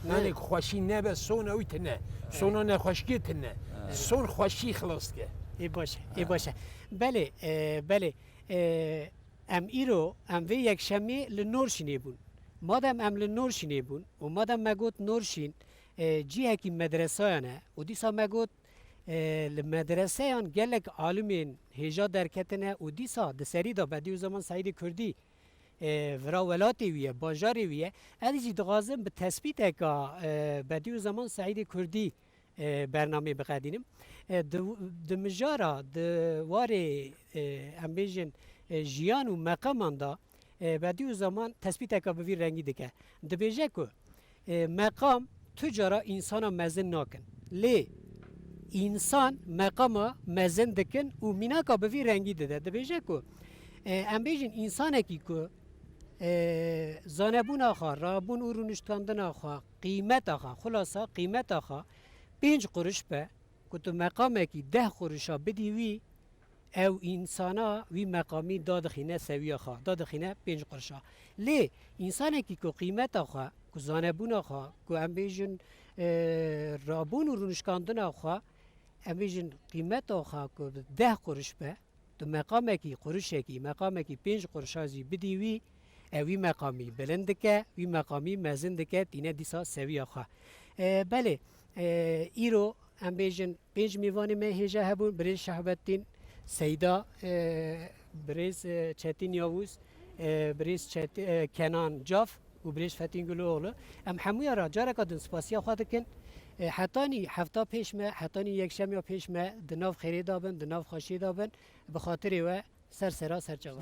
Yanê ku xweşî nebe sona wî tine. Sona nexweşkê tine. Son xweşî xilas dike. Ê baş e, ê baş e. Belê, e, belê. E, em îro, em vê yekşemê li Norşînê bûn. Madem em li Norşînê bûn û madem me got Norşîn, e, cihekî medresayan e û dîsa me got, e, li medreseyan gelek alimên hêja derketine û dîsa di serî de Bediüzzaman Seîdê Kurdî, e, vira welatê wî ye, bajarê wî ye. Ez jî dixwazim bi tespîteka, e, Bediüzzaman Seîdê Kurdî, e, bernameyê biqedînim. E, di, di mijara, di warê, e, em bêjin, e, jiyan û meqaman de, e, Bediüzzaman tespîteka bi vî rengî dike. Dibêje ku, e, meqam tu cara însana mezin nakin. Lê însan meqama mezin dikin û mînaka bi vî rengî dide. Dibêje ku, e, em bêjin însanekî ku, e, zanebûna xwe, rabûn û rûniştandina xwe, qîmeta xwe, xulasa qîmeta xwe pênc quruş be, ku tu meqamekî deh quruşa bidî wî, ew însana wî meqamî dadixîne sewiya xwe, dadixîne pênc qurşa. Lê însanekî ku qîmeta xwe, ku zanebûna xwe, ku em bêjin, e, rabûn û rûnişkandina xwe, em bêjin qîmeta xwe ku bi deh quruş be, tu meqamekî quruşekî, meqamekî pênc qurşa jî bidî wî, ew wî meqamî bilind dike, wî meqamî mezin dike, tîne dîsa sewiya xwe. E, belê, e, îro em bêjin pênc mêvanê me hêja hebûn, birêz Şehbettin Seyda, e, birêz, e, Çetin Yavuz, e, birêz Çet-, e, Kenan Caf û birêz Fetin Guloğlu. Em hemûya re careka din spasiya xwe dikin. E, hetanî hefta pêş me, hetanî yekşemiya pêş me di nav xêrê de bin, di nav xweşiyê de bin. Bi xatirê we ser sera ser çava.